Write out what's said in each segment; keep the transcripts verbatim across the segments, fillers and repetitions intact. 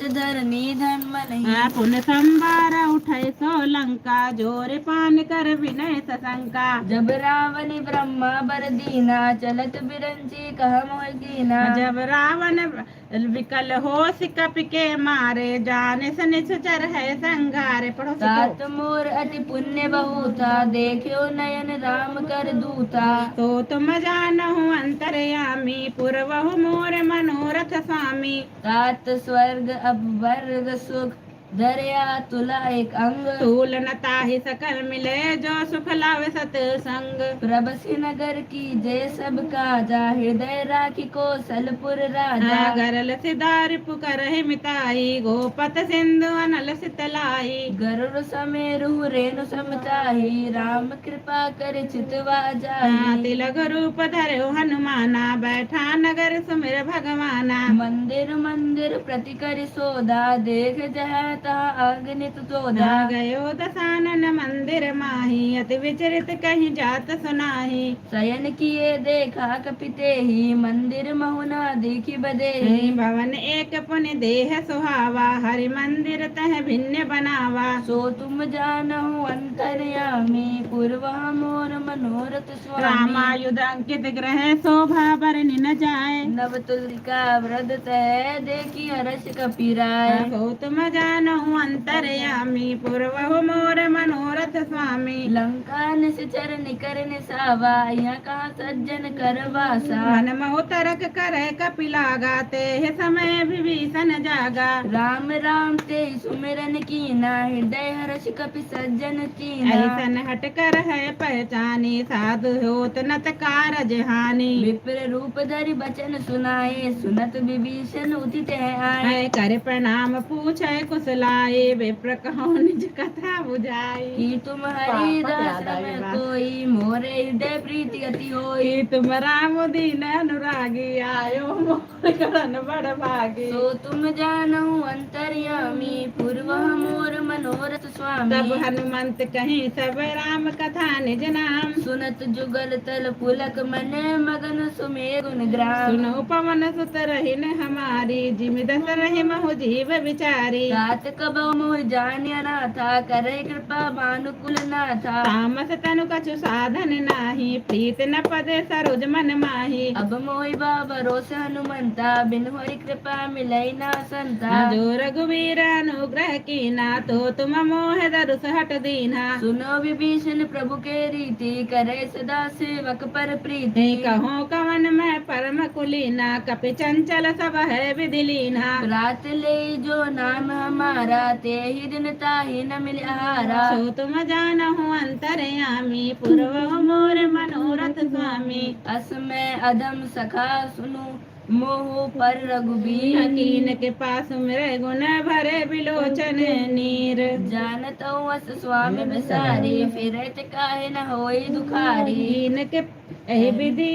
धरनी धन मनहि। हाँ, पुन संभार उठै सो लंका, जोरि पान कर विनय ससंका। जब रावण ब्रह्मा बर दीना, चलत बिरंची कहा मोहि कीना। जब रावण विकल होसि कपि के मारे, जानिसि निसिचर है संघारे। पढ़ो, सीखो। तात मोर अति पुण्य बहुता, देख्यो नयन राम कर दूता। सो तुम जानहु अंतर्यामी, पुरवहु मोर मनोरथ स्वामी। तात स्वर्ग अपवर्ग सुख, दरया तुला एक अंग। तूल न ताहि सकल मिले, जो सुख लावे सत संग। प्रभु सि नगर कीजे सब काजा, हृदय राखि कौशलपुर राजा। हाँ, गरल सिधारि पुकारहि मिताई, गोपत सिंधु अनल सितलाई। गरुड़ समेरु रेणु सम ताहि, राम कृपा करि चितवा जाहि। हाँ, तिलक रूप धर्यो हनुमाना, बैठा नगर सुमिर भगवाना। मंदिर मंदिर प्रति करि सोधा, देख जहाँ तहाँ आग नित जोधा। हाँ, गयो दसानन मंदिर माहि, अति विचरित कहि जात सुनाहि। शयन किए देखा कपि तेहि, मंदिर महु न देखि बदेहि। भवन एक पुनि देह सुहावा, हरि मंदिर तह भिन्न बनावा। सो तुम जानहु अंतर्यामी, पुरवहु मोर मनोरथ स्वामी। रामायुध अंकित गृह शोभा बरनि न जाय। नव तुलिका व्रत तह देखि हरष कपि राय। सो तुम जानहु अंतर्यामी, पुरवहु मोर मनोरथ स्वामी। लंका निसिचर निकर निसावा, इहाँ कहाँ सज्जन कर वासा। मन महु तरक करै कपि लागा, तेहि समय विभीषण जागा। राम राम तेहि सुमिरन कीना, हृदय हरषि कपि सज्जन कीना। ऐसन हठ कर है पहचानी, साधु होत नत कारज हानि। विप्र रूप धरि बचन सुनाए, सुनत विभीषण उठि तह आए। है कर प्रणाम पूछै कुशलाए, विप्र कहौ निज कथा बुझाई। कि तुम हरि पापा याद आवे दास बा। कोई, मोरे हृदय प्रीति अति होई। कि तुम राम दीन अनुरागी, आयो मोर करण बड़ भागी। सो तुम जानहु अंतर्यामी, पुरवहु मोर मनोरथ स्वामी। तब हनुमंत कहीं सब राम कथा निज नाम। सुनत जुगल तल पुलक मन, मगन सुमेर गुण ग्राम। सुनहु पवन सुत रहिन हमारी, जिमि दस रहिमहु जीव बिचारी। तात कबहुँ मोहि जानि अनाथा, करहि कृपा भानुकुल नाथा। तामस तनु कछु साधन नाहीं, प्रीत न पद सरोज मन माही। अब मोहि बा भरोस हनुमंता, बिनु हरि कृपा मिलइ न संता। जो रघुवीर अनुग्रह कीन्हा, तो तुम मोहि दरुस हठ दीन्हा। सुनो विभीषण प्रभु के रीति, करइ सदा सेवक पर प्रीति। कहौं कवन मैं परम कुलीन्हा, कपि चंचल सब हय विधि लीन्हा। प्रात लेइ जो नाम हमारा, तेहि दिन ताहि न मिलि आहारा। सो तुम जानहु अंतर्यामी, पुरवहु मोर मनोरथ स्वामी। अस मैं अधम सखा सुनु मोहु पर रघुबीर। कीन्ह कृपा सुमिरै गुन भरे बिलोचन नीर। जानत हूँ अस स्वामी बिसारी, फिरत काहे न होई दुखारी। कीन्ह के एहि विधि,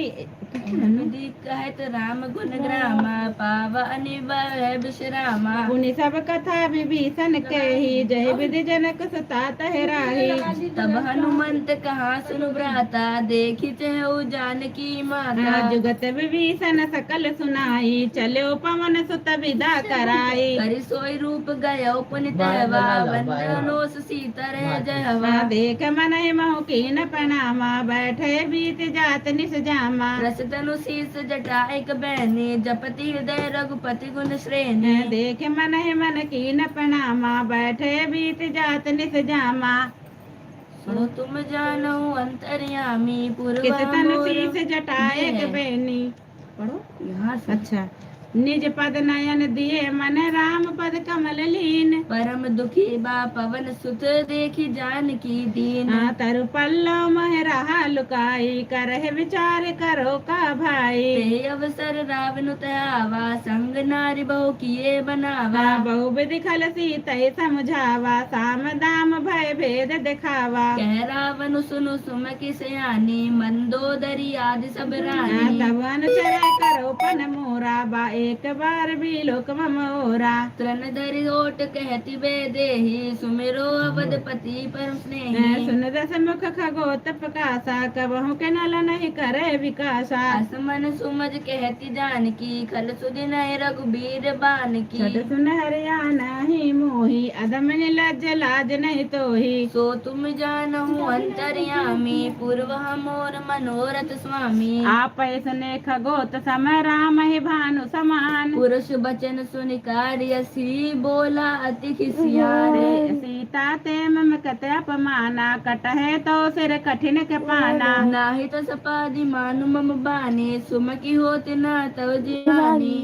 एहि विधि कहत राम गुण ग्रामा, पावा अनिब है विश्रामा। पुनि सब कथा विभीषण कही, जहि विधि जनक सुता तहि राही। तब हनुमंत कहा सुनु भ्राता, देखि चहउ जानकी माता। हाँ, जुगत विभीषण सकल सुनाई, चल्यो पवन सुत बिदा कराई। करि सोइ रूप गयउ पुनि तहवा, वंदनोस सीत तरह जहवा। हाँ, देख मनहि महु कीन्ह प्रणामा, बैठे बीति जात निस जामा। रस तनु सीस जटा एक बैनी, जपति हृदय रघुपति गुन श्रेणी। हाँ, देख मनहि मन कीन्ह प्रणामा, बैठे बीति जात निस जामा। सो तुम जानहु अंतर्यामी, पुरवा किस तनु मोर सीस जटा एक बैनी। पढ़ो। यहाँ से। अच्छा। निज पद नयन दिए मन राम पद कमल लीन। परम दुखी बा पवन सुत देखि जानकी दीन। हाँ, तरु पल्लव मह रहा लुकाई, करह विचार करो का भाई। ते अवसर रावनु तह आवा, संग नारि बहु किए बनावा। हाँ, बहु विधि खल सीतहि समुझावा, साम दाम भय भेद देखावा। कह रावनु सुनु सुमति सयानी, मंदोदरी आदि सब रानी। हाँ, तब अनुचर करो पन मोरा, बा एक बार भी लोक मम ओरा। तृण धरि ओट कहति वैदेही, सुमिरो अवधपति परम स्नेही। सुन दस मुख खगोत प्रकासा, कबहु के नल नहीं करे विकासा। अस मन सुमति कहति जानकी, खल सुधि नहीं रघुबीर बानकी। छट सुन हरि आनहि मोहि, अधम निलज्ज लाज नहीं तोहि। सो तुम जानहु अंतर्यामी, पूर्व मोर मनोरथ स्वामी। आपहि सुने खगोत सम, रामहि भानु समान। पुरुष बचन सुनि कारि असी, बोला अति खिसियारे। सीता ते मम कत अपमाना, कटहे तो सिर कठिन के पाना। नाहि तस पादि मानु मम बानी, सुमकी होत न तव जिहानी।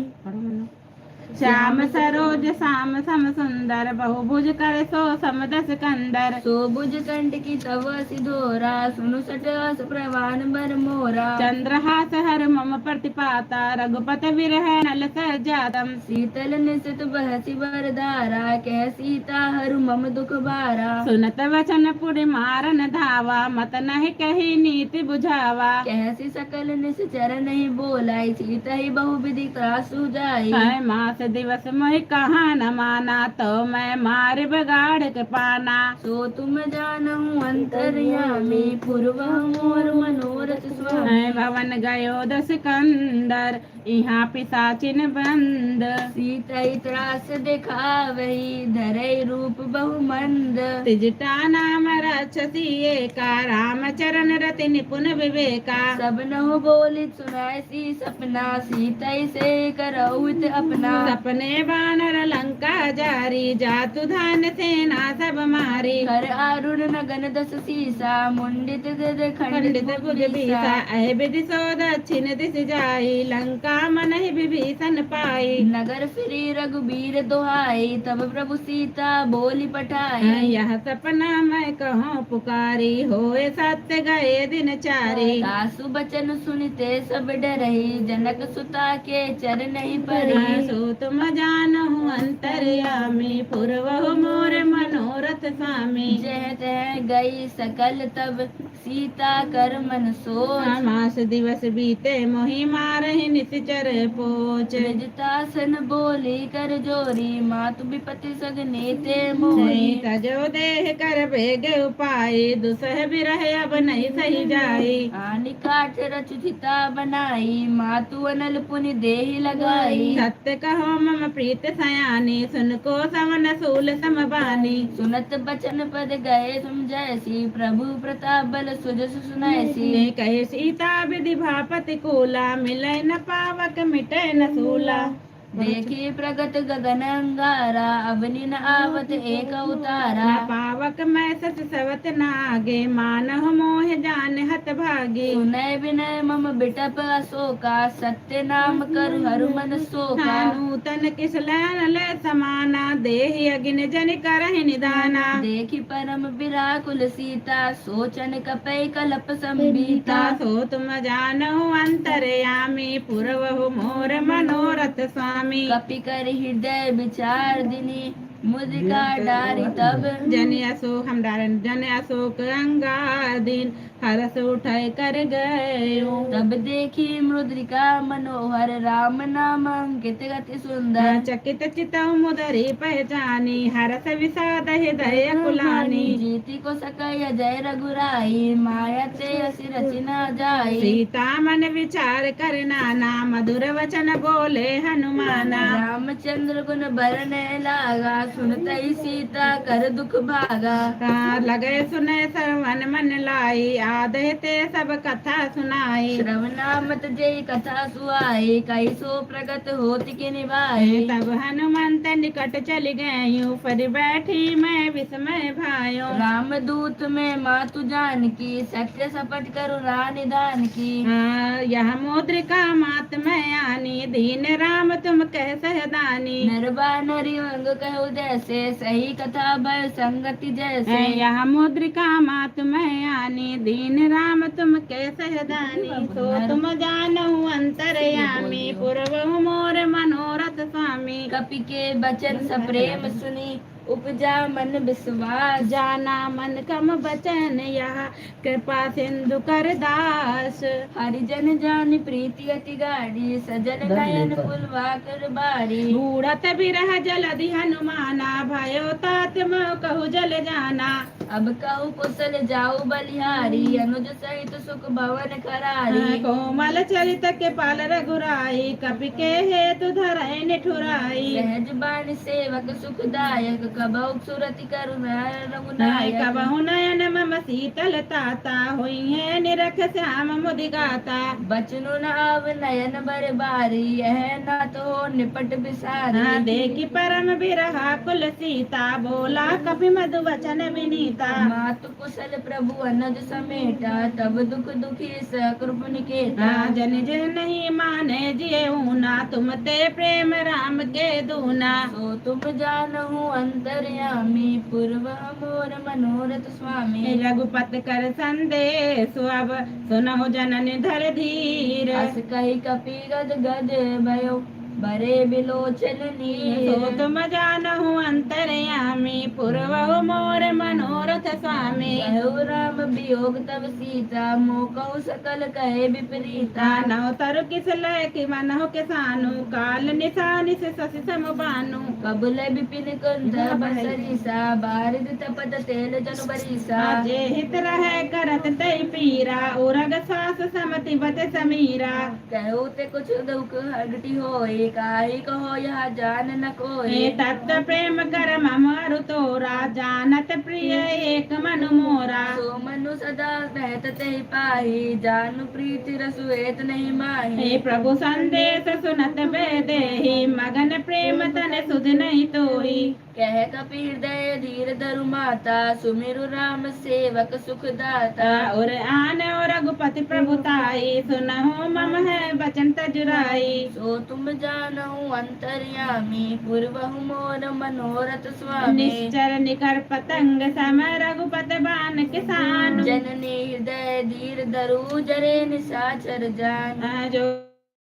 श्याम सरोज श्याम सम सुंदर, बहुभुज कर सो सम दस कंदर। सो भुज कंठ की तव असी धोरा, सुनु सट अस प्रवान बर मोरा। चंद्रहास हर मम प्रतिपाता, रघुपत विरह नल सह जातम। शीतल निशित बहसि वर धारा, कह सीता हरु मम दुख भारा। सुनत वचन पुनि मारन धावा, मत नहीं कही नीति बुझावा। कहसि सकल निशिचर नहीं बोलाई, सीतहि बहु विधि त्रासु जाई। है मास दिवस मोहि कहा न माना, तो मैं मारि बगाड़ के पाना। सो तुम जानहु अंतर्यामी, पूर्व मोर मनोरथ स्वामी। है भवन गयो दस कंदर, इहाँ पिसाचिन बंद। सीतहि त्रास देखावहि, धरइ रूप बहु मंद। तिजटा नाम राक्षसी एका, राम चरण रति निपुन विवेका। सब नहु बोलि सुनाइसी सपना, सीतहि से करउत अपना। सपने बानर लंका जारी, जातु धान सेना सब मारी। कर आरुण नगन दस सीसा, मुंडित गद खंडित खंडित भुज भुज बीसा। बीसा। अहि विधि सो दक्षिण दिस जाई, लंका मनहि विभीषण पाई। नगर फिरि रघुबीर दोहाई, तब प्रभु सीता बोलि पठाई। हाँ, यह सपना मैं कहूँ पुकारी, होए सत्य गए दिन चारी। तासु बचन सुनिते सब डरही, जनक सुता के चर नहीं परी। हाँ, सो तुम जानहु अंतर्यामी, पुरवहु मोर मनोरथ स्वामी। जह तह गई सकल तब सीता कर मन सोच। हाँ, मास दिवस बीते मोहि मारहि निशिचर पोच। निज तासन बोली कर जोरी, मातु विपति सगनी ते मोरी। नहीं तजो देह कर बेग उपाय, दुसह विरह अब नहीं सही जाई। आनि काठ रचु चिता बनाई, मातु अनल पुनि देहि लगाई। सत्य कहो मम प्रीत सयानी, सुन को सवन सूल सम बानी। सुनत बचन पद गए सुम जैसी, प्रभु प्रताप बल सुजसु सुनाइसी। ने कहे सीता विधि भा पति कूला, मिले न पावक मिटे न सूला। देखि प्रगट गगन अंगारा, अवनि न आवत एक उतारा। न पावक मैं सस सवत न आगे, मानहु मोह जान हत भागे। सुनय विनय मम बिटप अशोका, सत्य नाम करु हरु मन शोका। हाँ, नूतन किस लयन ले समाना, देहि अगिन जनि करहि निदाना। देखि परम विराकुल सीता, सोचन कपै कलप संभीता। सो तुम जानहु अंतर्यामी, पुरवहु मोर मनोरथ स्वामी। कपि कर हृदय विचार दिनी, मुद्रिका डारी तब। जनि अशोक हम डारन, जनि अशोक अंगा दीन, हरष उठय कर गयो। तब देखि मुद्रिका मनोहर, राम नाम अंकित गति सुंदर। हाँ, चकित चितउ मुदरी पहचानी, हरष विषाद हृदय कुलानी। जीति को सकय अजय रघुराई, माया ते असी रचि न जाई। सीता मन विचार कर नाना, मधुर वचन बोले हनुमाना। रामचंद्र गुण बरनय लागा, सुनतहि सीता कर दुख भागा। हाँ, लगे सुनय श्रवण मन लाई, आदय ते सब कथा सुनाई। श्रवणामत जेहि कथा सुहाई, कहि सो प्रगट होत के निभाई। तब हनुमंत निकट चलि गए, ऊपर बैठी मैं विस्मय भायो। रामदूत में मातु जानकी, सत्य सपट करु रानि दानकी। हाँ, यह मुद्रिका मात मैं आनी, दीन राम तुम कह सह दानी। नर बानर अंग कहु जैसे, सही कथा भय संगति जैसे। हैं, यह मुद्रिका मात मैं आनी, दीन राम तुम कह सह दानी। सो तुम जानहु अंतर्यामी, पुरवहु मोर मनोरथ स्वामी। कपि के बचन सप्रेम सुनी, उपजा मन विश्वास। जाना मन कम बचन यह कृपा सिंधु कर दास। हरि जन जानि प्रीति अति गाढ़ी, सजल नयन पुलवा कर बारी। बूड़त बिरह जलधि हनुमाना, भयो तात मो कहु जल जाना। अब कहु कुसल जाउ बलिहारी, हम्म। अनुज सहित सुख भवन करारी। हाँ, कोमल चरित कृपाल रघुराई, कपि के हेतु धरइ निठुराई। सहज बानि सेवक सुखदायक, कबहु सुरति करुणा रघुनायक। कबहु नयन मम शीतल ताता, होइहैं निरख श्याम मुदि गाता। बचनु न आव नयन बर बारी, यह नाथ हो निपट बिसारी। हाँ, देखि परम बिरह कुल सीता, बोला कपि मधु वचन विनीता। मातु कुसल प्रभु अनुज समेटा, तब दुख दुखी सकृप निकेटा। हाँ, जन जन नहीं माने जिए ऊना, तुम ते प्रेम राम के दूना। सो तुम जानहु अंतर्यामी, पूर्व मोर मनोरथ स्वामी। रघुपति कर संदेश अब, सुनहु जननि धर धीर। अस कहि कपि गद गद भयो, बरे बिलोचन नीर। सो तुम जानहु अंतर्यामी, पूर्वहु मोर मनोरथ स्वामी। कहु राम वियोग तब सीता, मोकहु सकल कहे विपरीता। नव तरु किस लय कि मनहु किसानु, काल निसानि से शशि सम भानु। कबुले विपिन कुंधब सरीसा, बारिधि तपत तेल जनु बरीसा। जे हित रहे करत तइ पीरा, उरग सास समति बत समीरा। कहु ते कुछ दुख हगटि होई, काहि कहो यह जान न कोई। हे तत्व प्रेम कर मम अरु तोरा, जानत प्रिय एक मनु मोरा। सो मनु सदा रहत तेहि पाही, जानु प्रीति रसु हेत नहीं माही। हे प्रभु संदेश सुनत वैदेही, मगन प्रेम तन सुध नहीं तोही। कह कपि हृदय धीर धरु माता, सुमिरु राम सेवक सुख दाता। और आन और रघुपति प्रभु ताई, सुनहु मम है वचन तजुराई। सो तुम जानहु अंतर्यामी, पूर्वहु मोर मनोरथ स्वामी। निश्चर निकर पतंग सम रघुपति बान किसानु। जननी हृदय धीर धरु जरे निशाचर जान। जो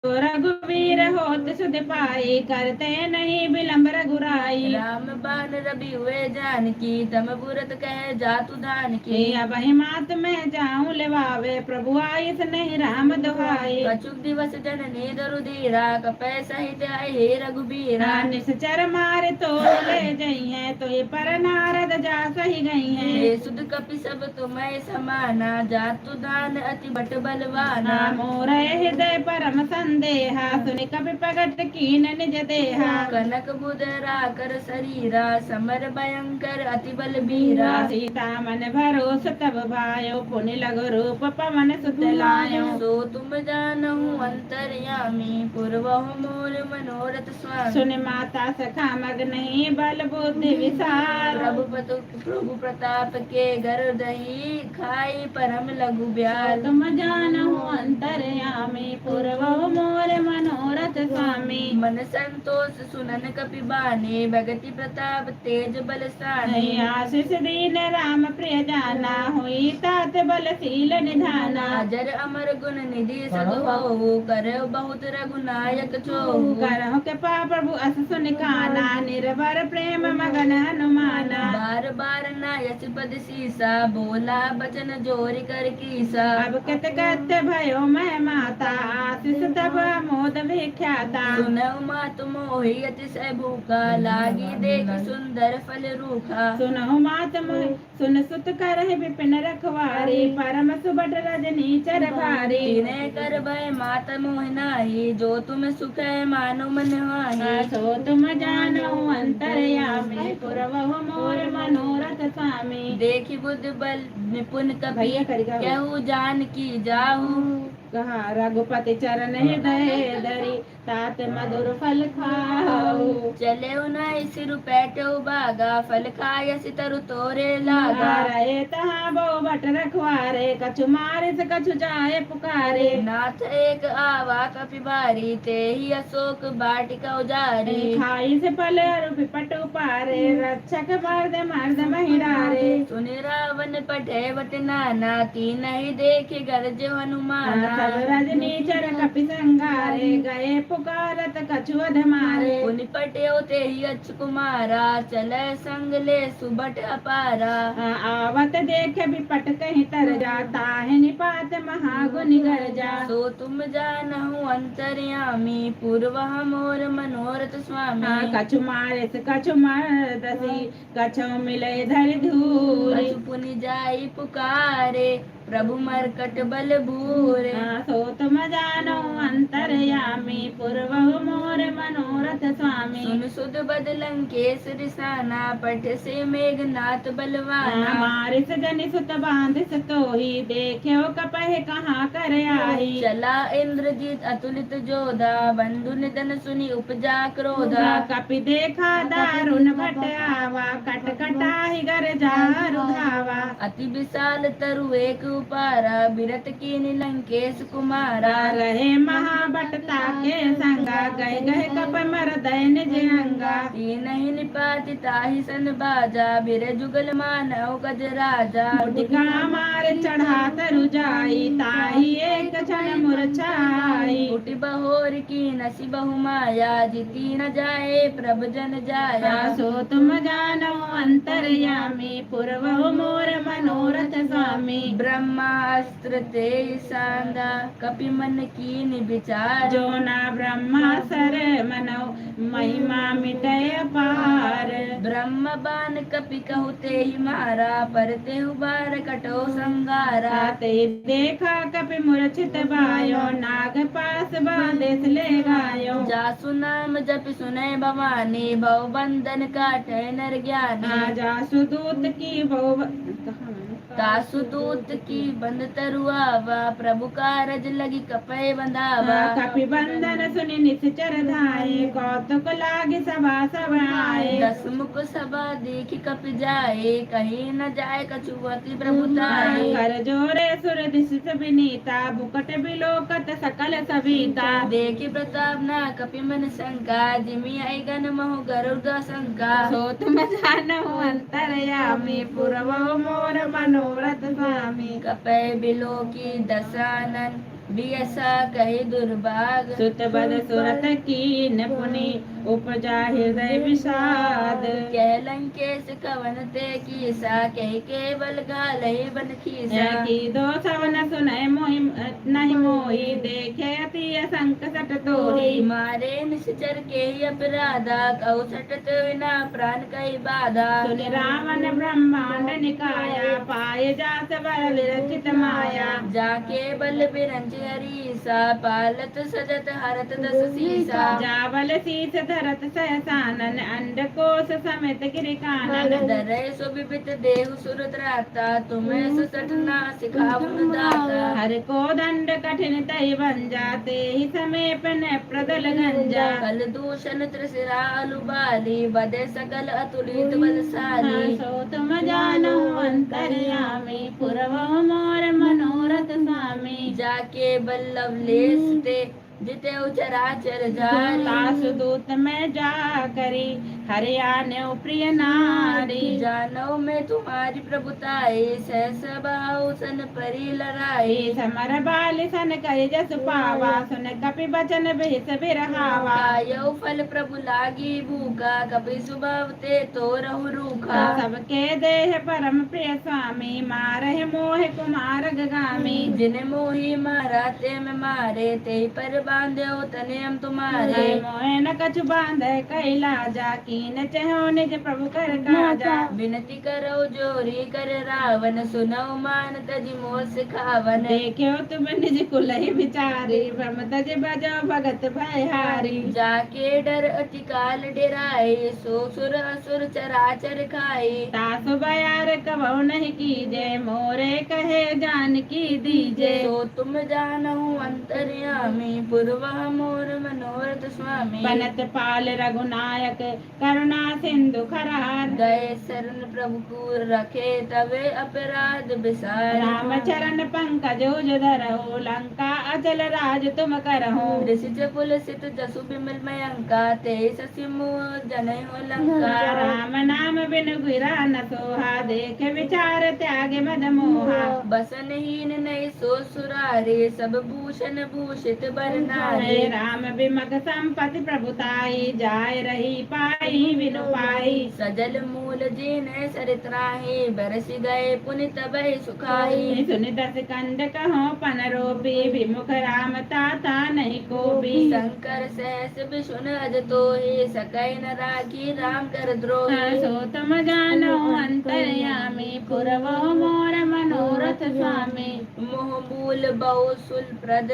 रघुवीर होत सुध पाई, करते नहीं विलंब रघुराई। राम बान रवि हुए जानकी, तम पुरत कहे जातु धानकी। अबहिं मात मैं जाऊं लेवावे, प्रभु आइस नहीं राम दुहाई। कछुक दिवस जननी धरु धीरा, कपय सहित आए हे रघुबीरा। निश्चर मारि तोहि ले जइहैं, तोहि पर नारद जा सहि गइहैं। हे सुध कपि सब तुम्हैं समाना, जातु दान अति बट बलवाना। मोर हृदय परम संदेहा, सुनि कपि प्रगट कीन निज देहा। कनक बुध राकर सरीरा, समर भयंकर अति बलबीरा। सीता मन भरोस तब भायो, पुनि लघु रूप पवन सुत लायो। सो तुम जानहु अंतर्यामी, पूर्वहु मोर मनोरथ स्वामी। सुनि माता सखा मग नहीं बल बुद्धि विशाल। प्रभु पतु प्रभु प्रताप के गर्व दही, खाई परम लघु ब्याल। तुम जानहु अंतर्यामी, पूर्वहु मोर मनोरथ स्वामी। मन संतोष सुनन कपि बाने, भगति प्रताप तेज बल साने। आशीष दीन राम प्रिय जाना, हुई तात बल शील निधाना। अजर अमर गुण निधि सद होहु, करहु बहुत रघुनायक छोहु। करहु कृपा प्रभु अस सुनि काना, निर्भर प्रेम मगन हनुमाना। बार बार नायस पद सीसा, बोला बचन जोरि कर कीसा। अब कित कथ्य भयो मह माता, आशीष तब अमोद विख्याता। सुनहु मात मोहि अतिशय भूखा, लागी देखि सुंदर फल रूखा। सुनहु मात मोहि सुन सुत करहि विपिन रखवारी, परम सुभट रजनीचर भारी। तिन्हैं कर भय मात मोहि नाही, जो तुम सुख है मानो मन माही। सो तुम जानहु अंतर्यामी, पूर्वहु मोर मनोरथ स्वामी। देखि बुद्धि बल निपुन कपि, भैया करिका हो। केहू जानकी जाहु। कहा रघुपति चरण हृदय धरी, तात मधुर फल खाहु। चलेउ नाहीं सिरु पैठउ बागा, फल खायसि तरु तोरे लागा। रहे तहाँ बहु भट रखवारे, कछु मारिस कछु जाए पुकारे। नाथ एक आवा कपि बारी, तेहि अशोक वाटिका उजारी। खाइस फल अरु विपट उपारे, रक्षक मर्द मर्द महि डारे। सुनि रावण पठे भट नाना, तिनहि देखि गरजे हनुमाना। सब रजनीचर कपि संघारे, गए पुकारत कछु अधमारे। पुनि पटेउ तेहि अच्छु कुमारा, चलै संग लेसु बट अपारा। आ, आवत देखे बिपट कहि तर जा, ताहि निपात महागुनि गरजा। सो तुम जानहु अंतर्यामी, पूर्वहु मोर मनोरथ स्वामी। आ, कछु मारिस कछु मरदसि, कछउ मिलइ धरि धूरि। कछु पुनि जाइ पुकारे, प्रभु मरकट बल भूरे। आ, सो तुम जानहु अंतर्यामी, पूर्वहु मोर मनोरथ स्वामी। सुनि सुध बद लंकेस रिसाना, पठिसि मेघनाथ बलवाना। आ, मारिस जनि सुत बाँधिस तोहि, देखेउ कपहि कहाँ कर आही। चला इंद्रजीत अतुलित जोधा, बंधु निधन सुनि उपजा क्रोधा। कपि देखा दारुन भट आवा, कट कटाहि गरजा अरु धावा। अति विशाल तरु एक उपारा, बिरत कीनि लंकेस कुमारा। रहे महाभट ताके संगा, गहि गहि कपि मरदइ निज अंगा। तीनहि निपाति ताहि सन बाजा, बिरे जुगल मानव गजराजा। मुटिका मारि चढ़ा तरु जाई, ताहि एक क्षण मूर्छा आई। उठि बहोरि कीनसि बहु माया, जिति न जाए प्रभु जन जाया। सो तुम जानहु अंतर्यामी, पूर्वहु मोर मनोरथ स्वामी। ब्रह्मास्त्र तेहि सांधा, कपि मन कीनि विचार। जो ना ब्रह्मास्त्र मनउ, महिमा मिटइ अपार। ब्रह्म बान कपि कहु तेहि मारा, पर तेहु बार कटउ संगारा। आ, तेहि देखा कपि मूर्छित बायो, नाग पास बाँधिस लेगायो। जासु नाम जपि सुनइ भवानी, भव बंधन काटइ नर ज्ञानी। आ, जासु दूत की भव ब-, कहाँ है? तासु दूत की बंध तरु आवा, प्रभु कारज लगि कपइ बंधावा। हाँ, कपि बंधन सुनि निसिचर धाए, कौतुक लागि सभा सब आए। दस मुख सभा देखि कपि जाए, कहीं न जाए कछु अति प्रभु ताए। हाँ, कर जोरे सुर दिसि सब नीता, भुकट बिलोकत सकल सभीता। देखि प्रताप ना कपि मन शंका, जिमि अइगन महु गरुड़ शंका। सो तुम जानहु अंतर्यामी, पूर्वहु मोर मनोरथ स्वामी। कपइ बिलोकि दसानन, बियसा कहि दुर्भाग। सुत बद सुरत कीन पुनि, उपजा हृदय विषाद। कह लंकेस कवन ते कीसा, कहि केवल घालहि बन खीसा। यह कीधो सवन सुनइ मोहि, नहीं मोहि, देखे अति असंक सट तोहि। मारे निसिचर केहि अपराधा, कहु सट ते विना प्रान कइ बाधा। सुनि रावन ब्रह्मांड निकाया, पाए जासु बर विरचित माया। जाके बल बिरंचि हरीसा, पालत सजत हरत दस सीसा। जा बल सीस धरत सहसानन, अंडकोष समेत गिरि कानन। डरइ सो बिबित देहु सुर त्राता, तुम्हें सो सट ना सिखावत दाता। हर को दंड कठिन तहि भंजा, तेहि समेप नृप द्रदल गंजा। कल दूषण त्रिसिरा अलु बाली, बधे सकल अतुलित बलसाली। हाँ, सो तुम जानहु अंतर्यामी, पूर्वहु मोर मनोरथ स्वामी। जाके बल लवलेस ते, जितेउ चराचर जारी। तासु दूत में जा करी, हरि आनेउ प्रिय नारी। जानउ में तुम्हारी प्रभुताई, सहस बहाउ सन परी लड़ाई। समर बालि सन करि जसु पावा, सुन कपि बचन बिहिस बिरहावा। खायउ फल प्रभु लागी भूखा, कपि सुभाव ते तोरहु रूखा। सबके देह परम प्रिय स्वामी, मारहि मोहि कुमार गामी। जिन मोहि मारा ते में मारे, तेहि पर बांधेउ तन हम तुम्हारे। मोहे न कछु बांधे कइ लाजा, कीन चेहउ निज प्रभु कर काजा। विनती करउ जोरि कर रावन, सुनउ मान तजि मोर सिखावन। देखेउ तुम निज कुलहि बिचारी, भ्रम तजि भजउ भगत भयहारी। जाके डर अति काल डेराए, सो सुर असुर चराचर खाए। तासु बयार कबहु नहीं कीजे, मोरे कहे जानकी दीजे। सो तुम जानहु अंतर्यामी, पूर्वहु मोर मनोरथ स्वामी। बनत पाल रघुनायक, करुणा सिंधु खरार। गए चरण प्रभु को रखे तबे अपराध बिसारे। राम चरण पंकज उज धरहु, लंका अचल राज तुम करहु। ऋषि च पुलसित जसु विमल मयंका, तेहि शशि मोर जनहि हो लंका। राम नाम बिनु गिरा न सोहा, देख विचार त्याग मद मोहा। बसन हीन नहीं सो सुरारी, सब भूषण भूषित बर नारी। राम बिमख संपति प्रभु ताई, जाय रही पाई बिनु पाई। सजल मूल जिनहि सरित राही, बरसि गए पुनि तबहि सुखाही। सुनि दस कंद कहो पन रोपी, बिमुख राम ताता नहीं कोपी। शंकर सहस विसुन अज तोही, सकहि न राखी राम डर द्रोही। सो तुम जानो अंतर्यामी, पुरवहु मोर मनोरथ स्वामी। मोह मूल बहु सुल प्रद,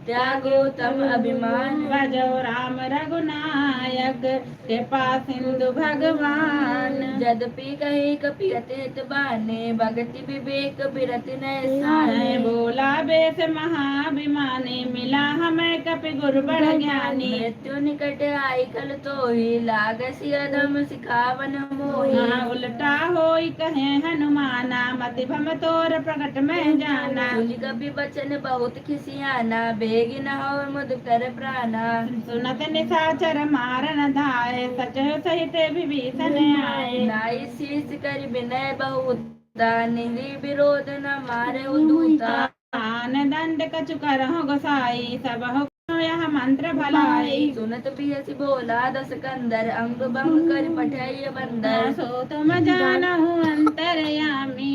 त्यागो तम अभिमान। भजो राम रघुनायक, कृपा सिंधु भगवान। जदपि कही कपि अति हित बानी, भगति विवेक बिरति नय सानी। बोला बेस महाभिमानी, मिला हमें कपि गुरु बड़ ज्ञानी। मृत्यु निकट आई खल तोही, लागसि अधम सिखावन मोही। हाँ, उलटा होई कहे हनुमाना, मति भम तोर प्रगट महि जाना। सुनि कपि बचन बहुत खिसियाना, बेगि न होय मुद कर प्राना। सुनत निसाचर मारन धाय, सचहु सहित विभीषन आए। नाई शीस करि विनय बहुता, निहरी विरोध न मारहु दूता। दान दंड कछु करहु गोसाई, सबहु यह मंत्र भलाई। सुनत बिहसि बोला दस कंदर, अंग भंग करि पठइय बंदर। सो तुम जानहु अंतर्यामी,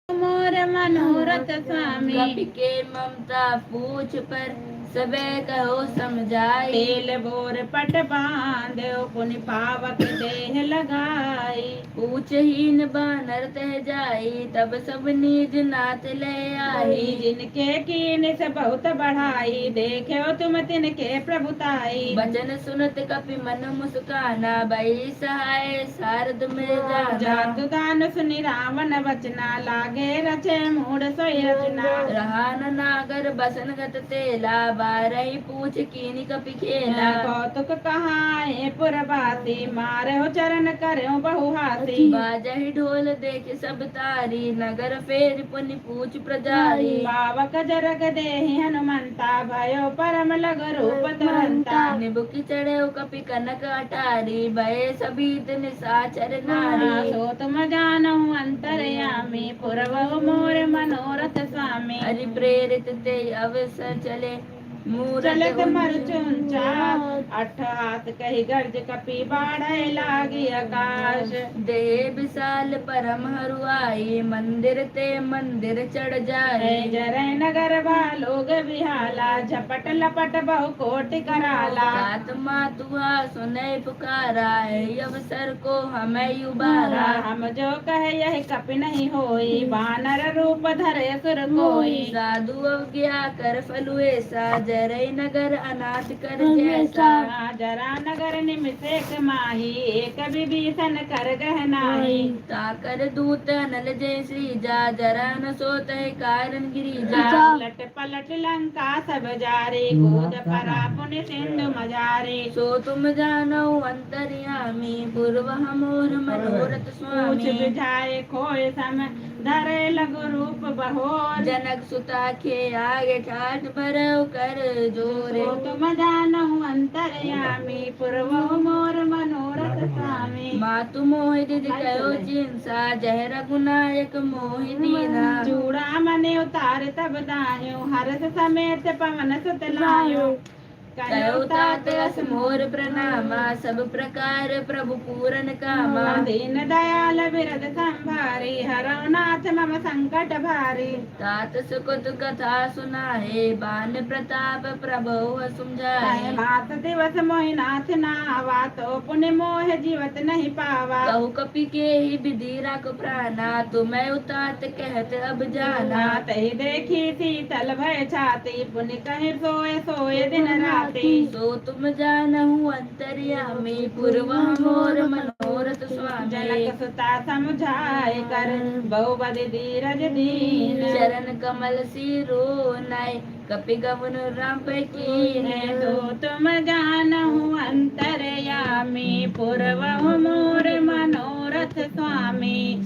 मोर मनोरथ स्वामी। कपि के ममता पूछ पर, सबै कहो समझाई। तेल बोर पट बांधो, पुनि पावक देह लगाई। पूछ हीन बानर तह जाई, तब सब निज नाथ लय आई। जिनके कीन्ह से बहुत बढ़ाई, देख्यो तुम तिनके प्रभुताई। वचन सुनत कपि मन मुस्काना, भई सहाय सारद मृजाना। जातु दान सुनि रावण वचना, लागे रचे मूढ़ सोई रचना। रहा न नागर बसन गत तेला, बारही पूछ कीन्हि कपि खेला। कौतुक कहाए पुरवासी, मारहु चरण करहु बहुहासी। बाजहि ढोल देखि सब तारी, नगर फेरि पुनि पूछ प्रजारी। पावक जरग देहि हनुमंता, भयो परम लघु रूप तुरंता। निबुकि चढ़ेउ कपि कनक अटारी, भये सबीत निसाचर नारी। सो तुम जानहु अंतर्यामी, पुरवहु मोर मनोरथ स्वामी। हरि प्रेरित तेहि अवसर चले, मूरत चलत मरु उंच उंचास। अट्ठहास कहि गर्ज कपि बाढ़ै लागि अकास। देह विशाल परम हरुआई, मंदिर ते मंदिर चढ़ जाई। जरै नगर बा लोग बिहाला, झपट लपट बहु कोटि कराला। तात मातु हा सुनै पुकारा, एहि अवसर को हमै उबारा। हम जो कहे यहि कपि नहीं होई, बानर रूप धरे असुर कोई। साधु अवज्ञा कर फल ऐसा, जरै नगर अनाथ कर जैसा। जरा नगर निमिष एक माही, एक विभीषण कर गह नाही। ताकर दूत अनल जै सृजा, जरा न सोत है कारण गिरिजा। उलट पलट लंका सब जारी, कूद परा पुनि सिंधु मझारी। सो तुम जानहु अंतर्यामी, पुरवहु मोर मनोरथ स्वामी। पूछ बिझाए खोए सम धरे लघु रूप बहोर। जनक सुता के आगे ठाठ भरउ कर जोर। सो तुम जानहु अंतर्यामी, पुरवहु मोर मनोरथ स्वामी। मातु मोहि दिधि कयो जिनसा, जहि रघुनायक मोहि दीन्हा। चूड़ामणि उतारि तब दान्यो, हरष समेत पवन सुत लान्यो। कयो तात अस मोर प्रणामा, सब प्रकार प्रभु पूरन कामा। दीन दयाल बिरद संभारी, हरउ नाथ मम संकट भारी। तात सुकृत कथा सुनाहे, बान प्रताप प्रभु समुझाहे। कहे मास दिवस मोहि नाथ नावा, तो पुनि मोहि जीवत नहीं पावा। कहु कपि केहि विधि राखु प्राना, तुम्है उतात कहत अब जाना। तहि देखि शीतल भय छाती, पुनि कहि सोए सोए दिन राती। सो तुम जानहु अंतर्यामी, पुरवहु मोर मनोरथ स्वामी। जनक सुता समुझाए कर, बहु बद धीरज दीन। चरण कमल सिरो नय, कपि गवन राम पै कीन्ह। सो तुम जानहु अंतर्यामी, पुरवहु मोर मनोरथ स्वामी।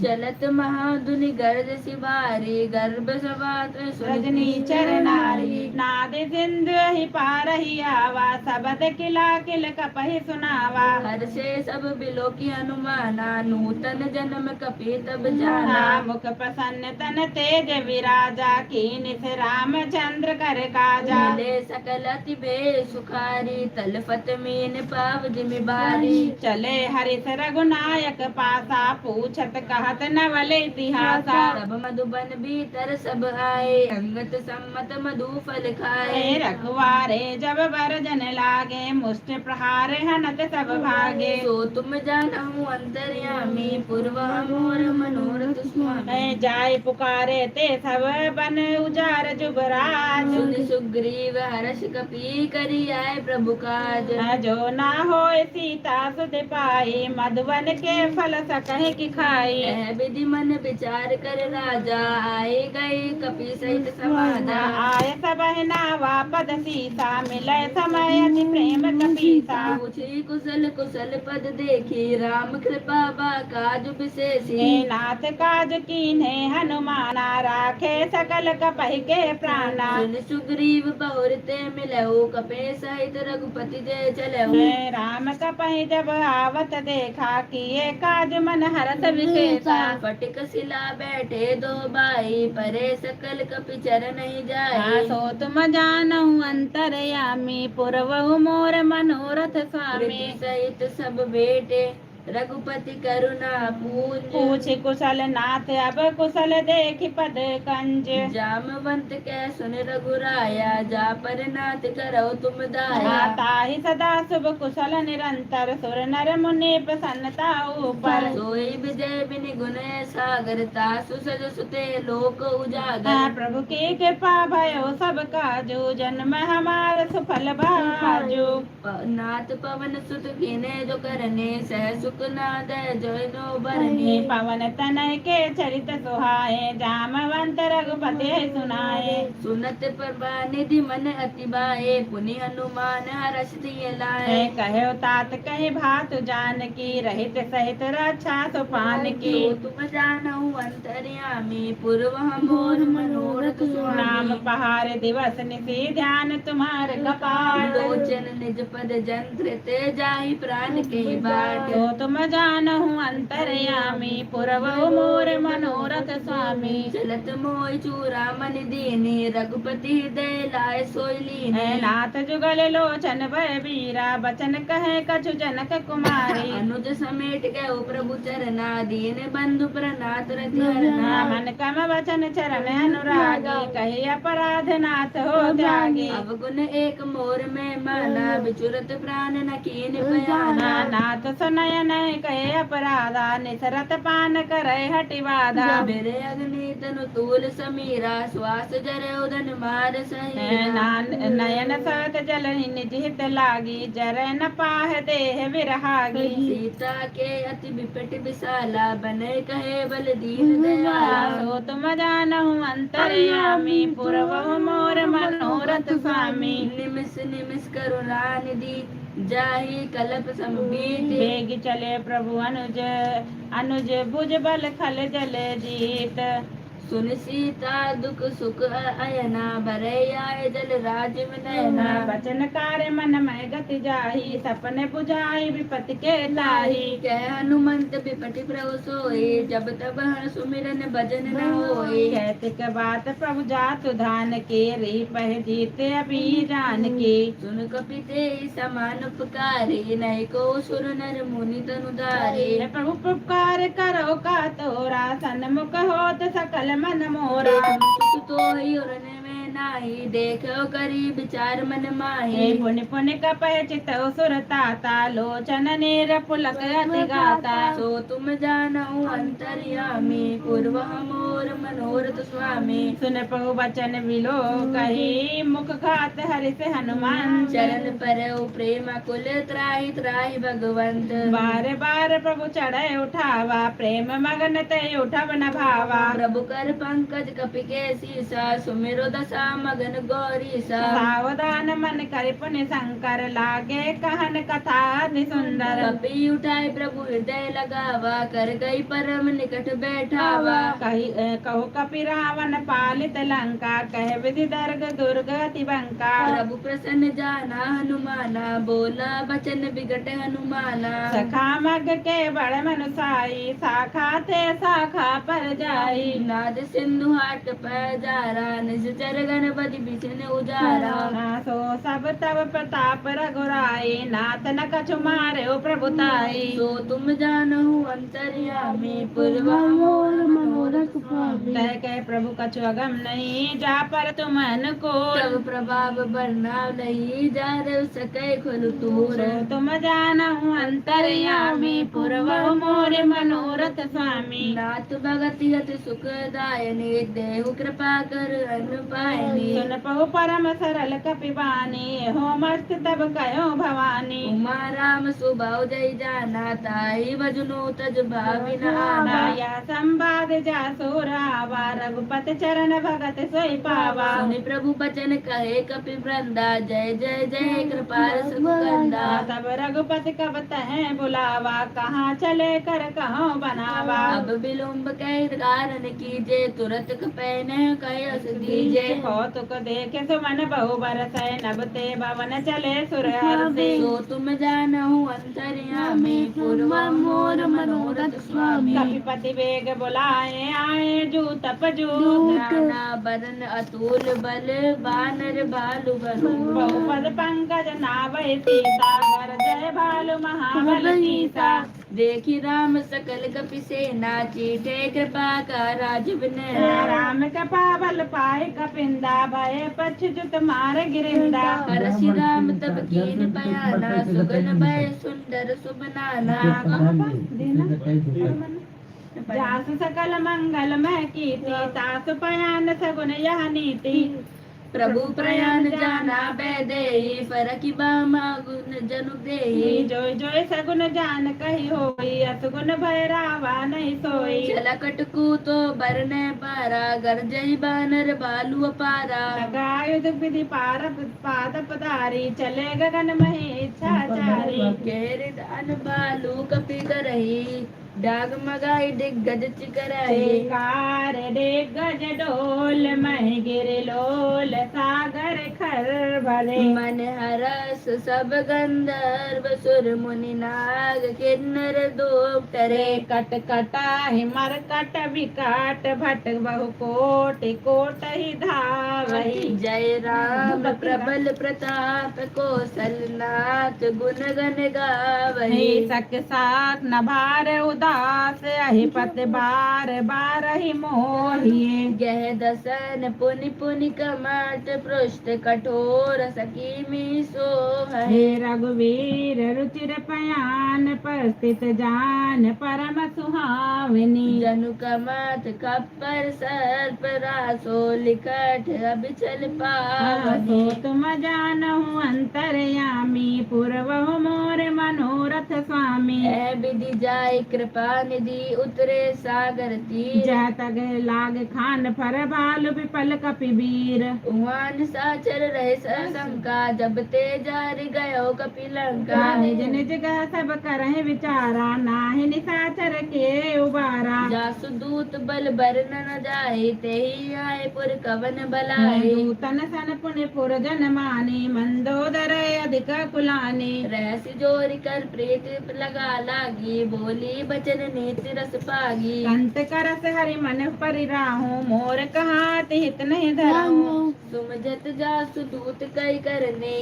चलत महाधुनि गरज सिवारी, गर्भ सभा ते सुनि रजनी चर नारी। नाद सिंधु ही पारहि आवा, सबद किला किल कपहि सुनावा। हर्षे सब बिलोकि हनुमाना, नूतन जनम कपि तब जाना। मुख प्रसन्न तन तेज विराजा, कीन्हिस रामचंद्र कर काजा। मिले सकल अति बेसुखारी, तलफत मीन पाव जिमि बारी। चले हरिस रघुनायक पासा, पूछत कहत नवल इतिहासा। तब मधुबन भीतर सब आए, संगत सम्मत मधु फल खाए। रखवारे जब बर जन लागे, मुष्ट प्रहार हनत सब भागे। सो तुम जानहु अंतर्यामी, पुरवहु मोर मनोरथ स्वामी। जाय पुकारे ते सब बन उजाड़ जुगराज। सुनि सुग्रीव हरष कपि करि आए प्रभु काज। जो ना होय सीता सुध पाई, मधुबन के फल सकहि कि खाई। यह विधि मन विचार कर राजा, आए गए कपि सहित समाजा। आए सबहि नावा पद सीसा, मिले समय अति प्रेम कपीसा। पूछी कुशल कुशल पद देखी, राम कृपा बा काज विशेषी। हे नाथ काज कीन्हे हनुमाना, राखे सकल कपहि के प्राणा। सुनि सुग्रीव बहुर ते मिलहु, कपे सहित रघुपति जे चलहु। हे राम कपहि जब आवत देखा, किए काज मन हरष विशेषा। फटिक शिला बैठे दो बाई, परे सकल कपि चरणहि जाई। सो तुम जानहु अंतर्यामी, पुरवहु मोर मनोरथ स्वामी। प्रीति सहित सब भेटे, रघुपति करुणा पूंज। पूछि कुशल नाथ अब कुशल देखि पद कंज। जामवंत कह सुनि रघुराया, जा पर नाथ करहु तुम दाया। ताहि सदा शुभ कुशल निरंतर, सुर नर मुनि प्रसन्नता ऊपर। सोई विजय विनि गुण सागर, तासु सजसु ते लोक उजागर। प्रभु की कृपा भयो सब काजु, जन्म हमार सुफल भा आजु। प-, नाथ पवन सुत कीन्हे जो करने, सहसुख नादे जोइनो बरने। पवन तनय के चरित सुहाए, जामवंत रघुपति अहि सुनाए। सुनत प्रभा निधि मन अति भाए, पुनि हनुमान हरष सिय लाए। कहेउ तात कहि भातु जानकी, रहित सहित रक्षा सुपानकी। सो तुम जानहु अंतर्यामी, पुरवहु मोर मनोरथ स्वामी। नाम पहार दिवस निशि ध्यान तुम्हार कपाल। लोचन निज पद जन धृत जाहि प्रान के बाट। सो तुम जानहु अंतर्यामी, पुरवहु मोर मनोरथ स्वामी। चलत मोहि चूड़ामणि दीन्ही, रघुपति हृदय लाए सोई लीन्ही। हे नाथ जुगल लोचन भए बीरा, बचन कहे कछु जनक कुमारी। अनुज समेट गयो प्रभु चरना, दीन बंधु प्रनाथ रति हरना। मन कम वचन चरण अनुरागी, कही अपराध नाथ हो त्यागी। अवगुण एक मोर में माना, बिचुरत प्रान न कीन्ह पयाना। नाथ सो नयन कहे अपराधा, निसरत पान करे हटि बाधा। बिरे अग्नि तनु तूल समीरा, श्वास जरे उदन मार सहीरा। नयन सत जलहि निज हित लागी, जरे न पाह देह विरहागी। सीता के अति बिपट विशाला, बने कहे बल दीन दयाला। सो तुम जानहु अंतर्यामी, पुरवहु मोर मनोरथ स्वामी। निमिष निमिष करुणा निधि, जाहि कल्प सम बीत। बेगि चले प्रभु अनुज, अनुज भुज बल खल जल जीत। सुनि सीता दुख सुख अयना, बरइ आए जल राजिम नयना। बचन कार्य मन मय गति जाहि, सपन बुझाइ बिपति के ताहि। कहे हनुमंत बिपटि प्रभु सोई, जब तब हर सुमिरन भजन न होई। कहत के बात प्रभु जातु धान के, रिहि पहि जीत अभी जान के। सुन कपि तेहि समान उपकारी, नहिं को सुर नर मुनि तनु धारी। हे प्रभु उपकार करो का तोरा, सन्मुख होत सकल मन मोरा। सुख तोहि उरन में नाही, देखो करी विचार मन माही। हे पुनि पुनि कपहि चितउ सुर ताता, लोचन नीर पुलक अति गाता। सो तुम जानहु अंतर्यामी, पुरवहु मोर मनोरथ स्वामी। सुन प्रभु बचन बिलोकहि, मुख घात हरिस हनुमंत। चरण परउ प्रेम अकुल, त्राहि त्राहि भगवंत। बार बार प्रभु चढ़े उठावा, प्रेम मगन ते उठब न भावा। प्रभु कर पंकज कपि के शीसा, सुमिरो दसा मगन गौरीसा। सावधान मन करि पुनि शंकर, लागे कहन कथा अति सुंदर। कपि उठाए प्रभु हृदय लगावा, कर गई परम निकट बैठावा। कहि, अ, कहु कपि रावण पालित लंका, कहे विधि दर्ग दुर्ग अति बंका। प्रभु प्रसन्न जाना हनुमाना, बोला बचन बिगट हनुमाना। सखा मग के बड़ मनुसाई, शाखा ते शाखा पर जाई। नाद सिंधु हाट पर जारा, निज चरगन बदि बिछिन उजारा। हाँ, सो सब तब प्रताप रघुराई, नाथ न कछु मारे प्रभु ताई। सो तुम जानहु अंतर्यामी, पुरवा मोर मनोरथ स्वामी। तह कहे प्रभु कछु अगम नहीं, जा पर तुम अनुकूल। तब प्रभाव बरनाव नहीं, जा रव सकै खलु तूर। सो तुम जानहु अंतर्यामी, पुरवा मोर मनोरथ स्वामी। नाथ भगति अति सुखदायनी, देहु कृपा कर अनु पायनी। सुन पहु परम सरल कपि बानी, हो मस्त तब कहो भवानी। उमा राम सुभाव जय जाना, ताहि बजनु तज भावि न आना। या संवाद जा सुर आवा, रघुपति चरण भगत सोई पावा। सुनि प्रभु बचन कहे कपि वृंदा, जय जय जय कृपाल सुखकंदा। तब रघुपति कब तहें बुलावा, कहाँ चले कर कहो बनावा। अब विलंब कहि कारण कीजे, तुरत कपै नहिं कहे अस दीजे। कौतुक देखे सुमन बहु बरसै, नभ ते भवन चले सुर हरषे। सो तुम जानहु अंतर्यामी, पुरवा मोर मनोरथ स्वामी। कपिपति वेग बुलाए, आए जूतप जूत। नाना बरन अतुल बल, बानर भालु भलु। बहु पद पंकज नावहि सीसा, गरजै भालु महाबल कीसा। देखि राम सकल कपि सेना, चीठे कृपा का राजीव नैना। राम कृपा बल पाए कपिंदा, भए पच्छि जुत मार गिरिंदा। हरषि राम तब कीन्ह पयाना, सुगन भए सुंदर सुभ नाना। जासु सकल मंगल मह कीति, तासु पयान सगुन यह नीति। प्रभु प्रयान जाना वैदेही, फरकि बामा गुन जनु देही। जोइ जोइ सगुन जान कहि होई, असगुन भय रावा नहीं सोई। छल कटकु तो बरनै पारा, गरजहि बानर भालु अपारा। नगायुध विधि पारप पाद पधारी, चले गगन महि इच्छा चारी। केहरि दान भालु कपि करही, डाग मगाई दिग्गज चिकराई। चिकार दिग्गज डोल, महि गिरि लोल सागर खर भरे। मन हरस सब गंधर्व सुर मुनि नाग किन्नर दोग टरे। कट कटाहि मरकट विकट, भट बहु कोटि कोटहि धावहि। जय राम प्रबल प्रताप कौशल नाथ गुन गन गावहि। हे सक साक न भार उदास, अहि पति बार बारहि मोहि। गह दसन पुनि पुनि कमट, पृष्ठ कठोर सकी मी सोहहि। हे रघुवीर रुचिर पयान, परस्थित जान परम सुहावनी। जनु कमत कप पर सर्प रासो, लिकट अबिचल पावनी। सो तुम जानहु अंतर्यामी, पुरवहु मोर मनोरथ स्वामी। ए विधि जाय कृपा निधि उतरे सागर तीर। जह तग लाग खान फर भालु विपल कपि वीर। उहाँ निसाचर रहे सहसंका, जब ते जारि गयो कपि लंका। निज निज गह सब करहिं विचारा, नाहीं निसाचर किए उबारा। जासु दूत बल बरन न जाए, तेहि आए पुर कवन बलाए। दूतन सन पुनि पुर जन मानी, मंदोदर अधिक कुलानी। रहसि जोरि कर प्रीत लगा लागी, बोली बचन नीति रस पागी। कंत करस हरि मन परिराहु, मोर कहात हित नहीं धरहु। सुमझत जासु दूत कइ करनी,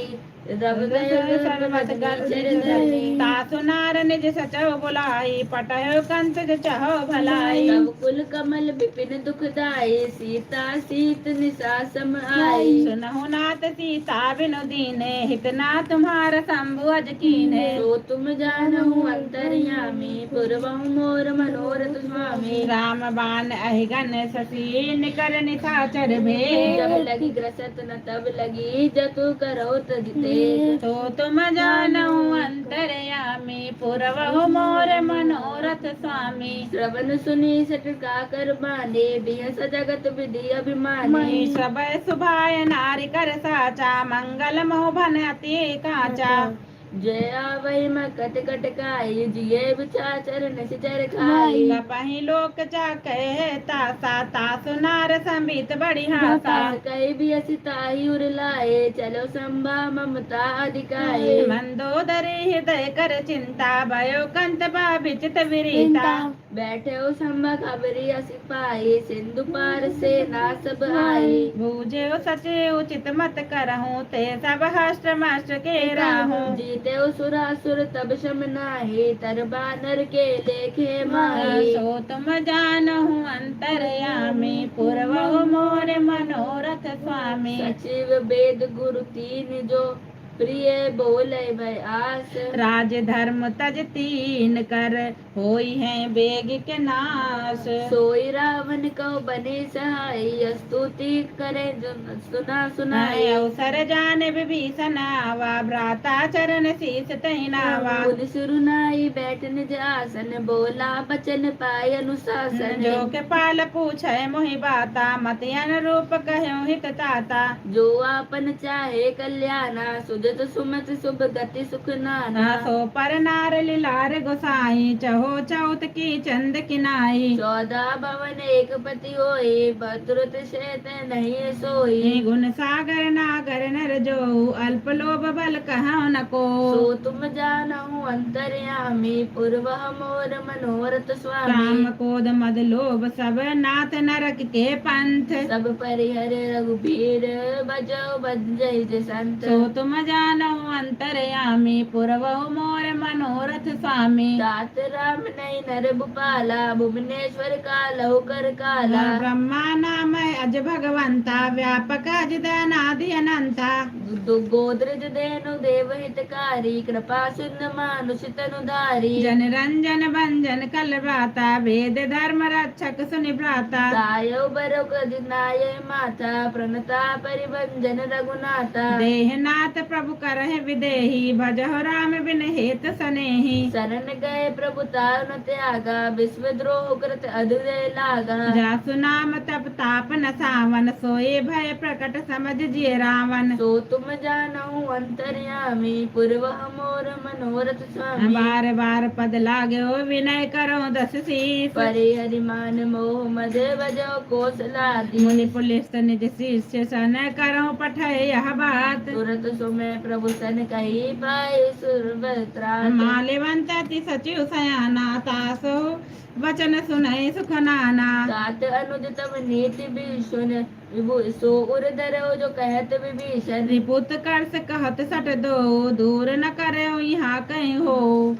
रब गयो सर्वमत गति चर धरनी। तासु नार निज सचहु बुलाई, पटहु कंत जचहु भलाई। तब कुल कमल विपिन दुखदाई, सीता सीत निसा सम आई। सुनहु नाथ सीता बिनु दीन्हे, हित ना तुम्हारा शंभु अस कीन्हे। सो तुम जानहु अंतर्यामी, पुरवहु मोर मनोरथ स्वामी। राम बाण अहिगन शशि निकर निशाचर भेद। जब लगी ग्रसत न तब लगी, जतु करहु तजि तेज। सो तुम जानहु अंतर्यामी, पुरवहु मोर मनोरथ स्वामी। श्रवण सुनि सठ काकर माने, बिहस जगत विधि अभिमानी। मही सब सुभाय नारि कर साचा, मंगल मोह भन अति काचा। जय आवहि मकत कटकाई, जिय बिचाचर निसिचर खाई। तपहि लोक जाके तासा, तासु नार संभीत बड़ी हासा। तास कहि बिहसि ताहि उर लाए, चलो संभा ममता अधिकाए। मंदोदरी हृदय कर चिंता, भयो कंत बा विचित विरीता। बैठे हो संभा खबरी असि पाई, सिंधु पार सेना सब आई। बूझे हो सचिव चित मत करहु, ते सब हष्ट मष्ट के राहु। जीते हो सुरासुर तब सम नाही, तर बानर के लेखे माही। सो तुम जानहु अंतर्यामी, पुरवहु मोर मनोरथ स्वामी। सचिव वेद गुरु तीन जो, प्रिय बोले भय आस। राज धर्म तज तीन कर, होई है वेग के नाश। सोई रावण कहो बने सहाई, स्तुति करे जो सुना सुनाई। अवसर जान विभीषण आवा, भ्राता चरण शीश तहि नावा। मुनि सुर नाई बैठ निज आसन, बोला बचन पाए अनुशासन। जो के पाल पूछे मोहि बाता, मति अनुरूप कह्यो हित ताता। जो आपन चाहे कल्याणा, सुजत सुमत सुभ गति सुख नाना। सो पर नार लिलार गोसाई, चहो चौत की चंद किनाई। चौदह भवन एक पति होई, बतुरत शेत नहीं सोई। गुण सागर नागर नर जो, अल्प लोभ बल कहा न को। सो तुम जानहु अंतर्यामी, पुरवहु मोर मनोरथ स्वामी। काम क्रोध मद लोभ सब, नाथ नरक के पंथ। सब परिहर रघुबीर, भजउ बन जहि जसंत। सो तुम जानहु अंतर्यामी, पुरवहु मोर मनोरथ स्वामी। तात राम नहीं नर भूपाला, भुवनेश्वर कालहु कर काला। ब्रह्मा नाम अज भगवंता, व्यापक अज अनादि अनंता। दो-, गोदरज धेनु देव हितकारी, कृपा सिंधु मानुष तनु धारी। जन रंजन भंजन कल भ्राता, वेद धर्म रक्षक सुनि भ्राता। दायौ बरौ कजि नायहि माथा, प्रणता परिभंजन रघुनाथा। देह नाथ प्रभु करहिं विदेही, भजहु राम बिन हेत सनेही। सरन गए प्रभु तारु न त्यागा, विश्व द्रोह कृत अधुरे लागा। जासु नाम तप ताप न सावन, सोए भय प्रकट समझ जिय रावन। सो तुम जानहु अंतर्यामी, पुरवहु मोर मनोरथ स्वामी। बार बार पद लाग्यो, विनय करौ दस शीस। परिहरि मान मोह मद भजौ कौशलाधीस। मुनि पुलस्त निज शिष्य सन, करौ पठय यह बात। तुरत सुमि प्रभु सन कहि पाइ सुलभ त्रात। माल्यवंत अति सचिव सयाना, तासो वचन सुनइ सुख नाना। तात अनुज तब नीति भीषण, विभु-, सो उर धरौ जो कहत विभीषण। रिपु उत्कर्ष कहत सठ दोउ, दूर न करौ इहाँ कहीं होउ।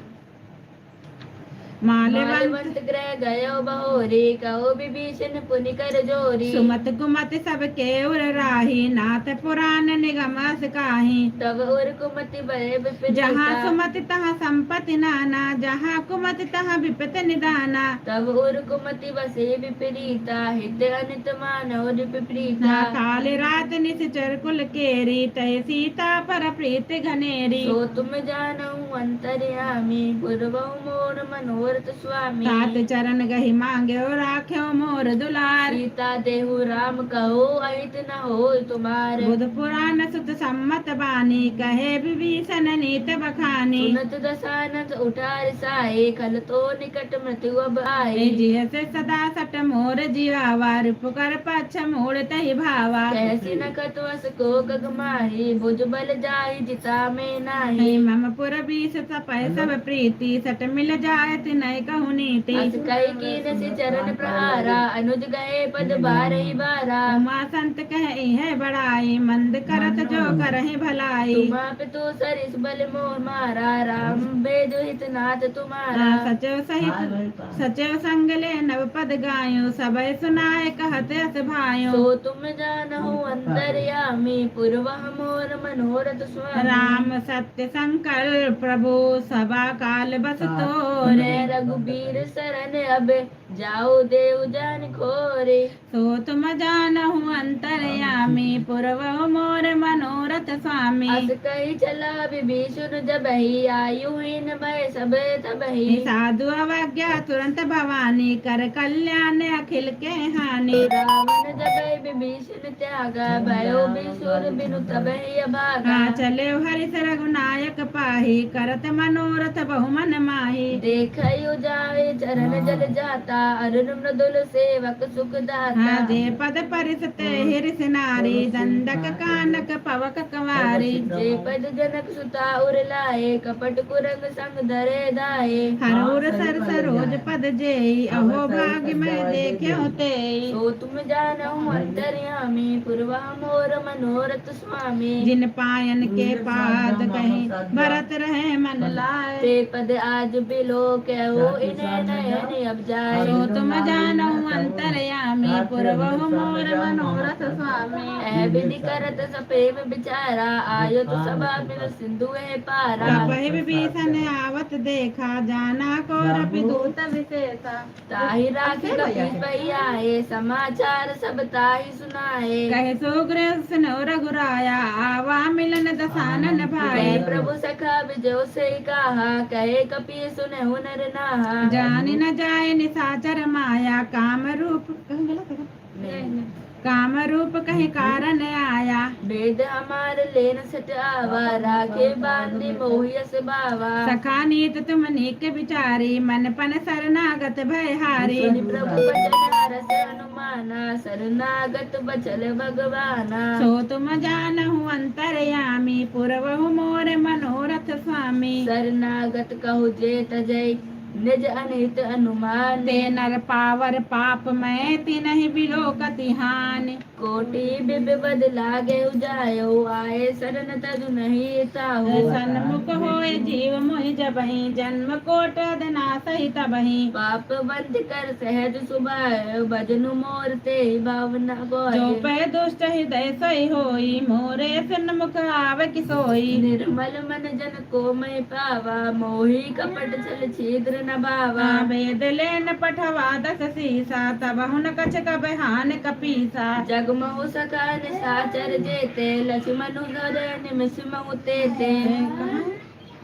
माल्यवंत माल्यवंत गृह गयौ बहोरी, कहौ विभीषण पुनि कर जोरी। सुमति कुमति सब केउ उर राही, नाथ पुरान निगम अस काही। तब उर कुमति बसे विपरीता। जहाँ सुमति तहाँ संपति नाना, जहाँ कुमति तहाँ विपति निदाना। तब उर कुमति बसे विपरीता, हित अनित मानौ नृप प्रीता। हाँ, काल रात निसिचर कुल केरी, तहि सीता पर प्रीति घनेरी। सो तुम जानहु अंतर्यामी, पुरवहु मोर मनोरथ स्वामी। तात चरण गहि मांग्यो राख्यो मोर दुलार। सीता देहु राम कहौ अहित न होय तुम्हार। बुध पुरान सुत सम्मत बानी, कहे विभीषण नीत बखानी। सुनत दसानन उठा रिसाए, खल तो निकट मृत्यु अब आए। ए जियस सदा सठ मोर जियावा, रिपुकर पक्ष मूढ़ तहि भावा। कहसि न कतु अस को गग माही, भुज बल जाहि जिता में नाही। हे मम पुर बीस सपय सब प्रीति, सठ मिल जाय तिनहि कहु नीति। अस कहि कीन्ह सि चरण प्रहारा, अनुज गए पद बारहि बारा। उमा संत कह इहै बड़ाई, मंद करत जो करहिं भलाई। तुम आप तो सरिस बल मोह मारा, राम भेजो हित नाथ तुम्हारा। हाँ, सचो सहित सचो संग ले नव पद गायो, सबै सुनाय कहत अस भायो। सो तुम जानहु अंतर्यामी, पुरवहु मोर मनोरथ स्वामी। राम सत्य संकल्प प्रभु, सदा काल बस तोरे। रघुबीर सरन अब, जाउ देउ जान खोरे। सो तुम जानहु अंतर्यामी, पुरवहु मोर मनोरथ स्वामी। अस कहि चला विभीषण जबहि, आयुहीन भए सब तबहि। साधु अवज्ञा तुरंत भवानी, कर कल्याण अखिल के हानि। रावण जबहि विभीषण त्यागा, भयो बिसुर बिनु तबहि अभागा। हाँ, चले हरिस रघुनायक पाही, करत मनोरथ बहु मन माही। देखहु जाए चरण जल जाता, अरुण मृदुल सेवक सुखदाता। हाँ, जे पद परिस तेहि रिस नारी, दंडक कानक पवक कंवारी। जे पद जनक सुता उर लाए, कपट कुरंग संग धरे धाए। हरउर सर सरोज पद जेई, अहो भागि महि देखेउ तेई। सो तुम जानहु अंतर्यामी, पुरवहु मोर मनोरथ स्वामी। जिन पायन के पाद कहीं, भरत रहे मन लाए। ते पद आज बिलोकेउ, इन्हें नयन अब जाए। सो तुम जानहु अंतर्यामी, पुरवहु मोर मनोरथ स्वामी। यह विधि करत सप्रेम विचारा, आयो तो सभा मिल सिंधु वह पारा। तपहि विभीषण आवत देखा, जाना कोरपि दूत विशेषा। ताहि राखि कपि पै आए, समाचार सब ताहि सुनाए। कहे सुग्रीव सुनहु रघुराया, आवा मिलन दसानन भाई। कहे प्रभु सखा विजय सही कहा, कहे कपि सुनहु नर नाहा। जानि न जाए निसाचर माया, काम रूप, कहूँ गलत है? नहीं। काम रूप कहि कारण आया। भेद हमार लेन सट आवा, राखे बांधि मोहि अस भावा। सखा नीत तुम नीक विचारी, मन पन सरनागत भय हारी। सुनि प्रभु बचन हरष हनुमाना, सरनागत बचल भगवाना। सो तुम जानहु अंतर्यामी, पुरवहु मोर मनोरथ स्वामी। सरनागत कहु जे तजै, निज अनहित अनुमान। ते नर पावर पाप मय, तिनहि बिलोकति हानि। कोटि विपद लागे उजायो, आए सरन तजु नहीं ताहो। सन्मुख होय जीव मोहि जबहि, जन्म कोटि अद नासहि तबहि। पाप बंध कर सहज सुभायो, भजनु मोर तेहि भावना कोय। जो पै दुष्ट हृदय सोइ होई, मोरे सन्मुख आवे कि सोई। निर्मल मन जन को मैं पावा, मोहि कपट छल छिद्र न भावा। हाँ, वेद लेन पठवा दस सीसा, तबहुन कछ कबहिं हानि कपीसा। जग महु सखा निसाचर जेते, लछिमनु धरे निमिष महु तेते।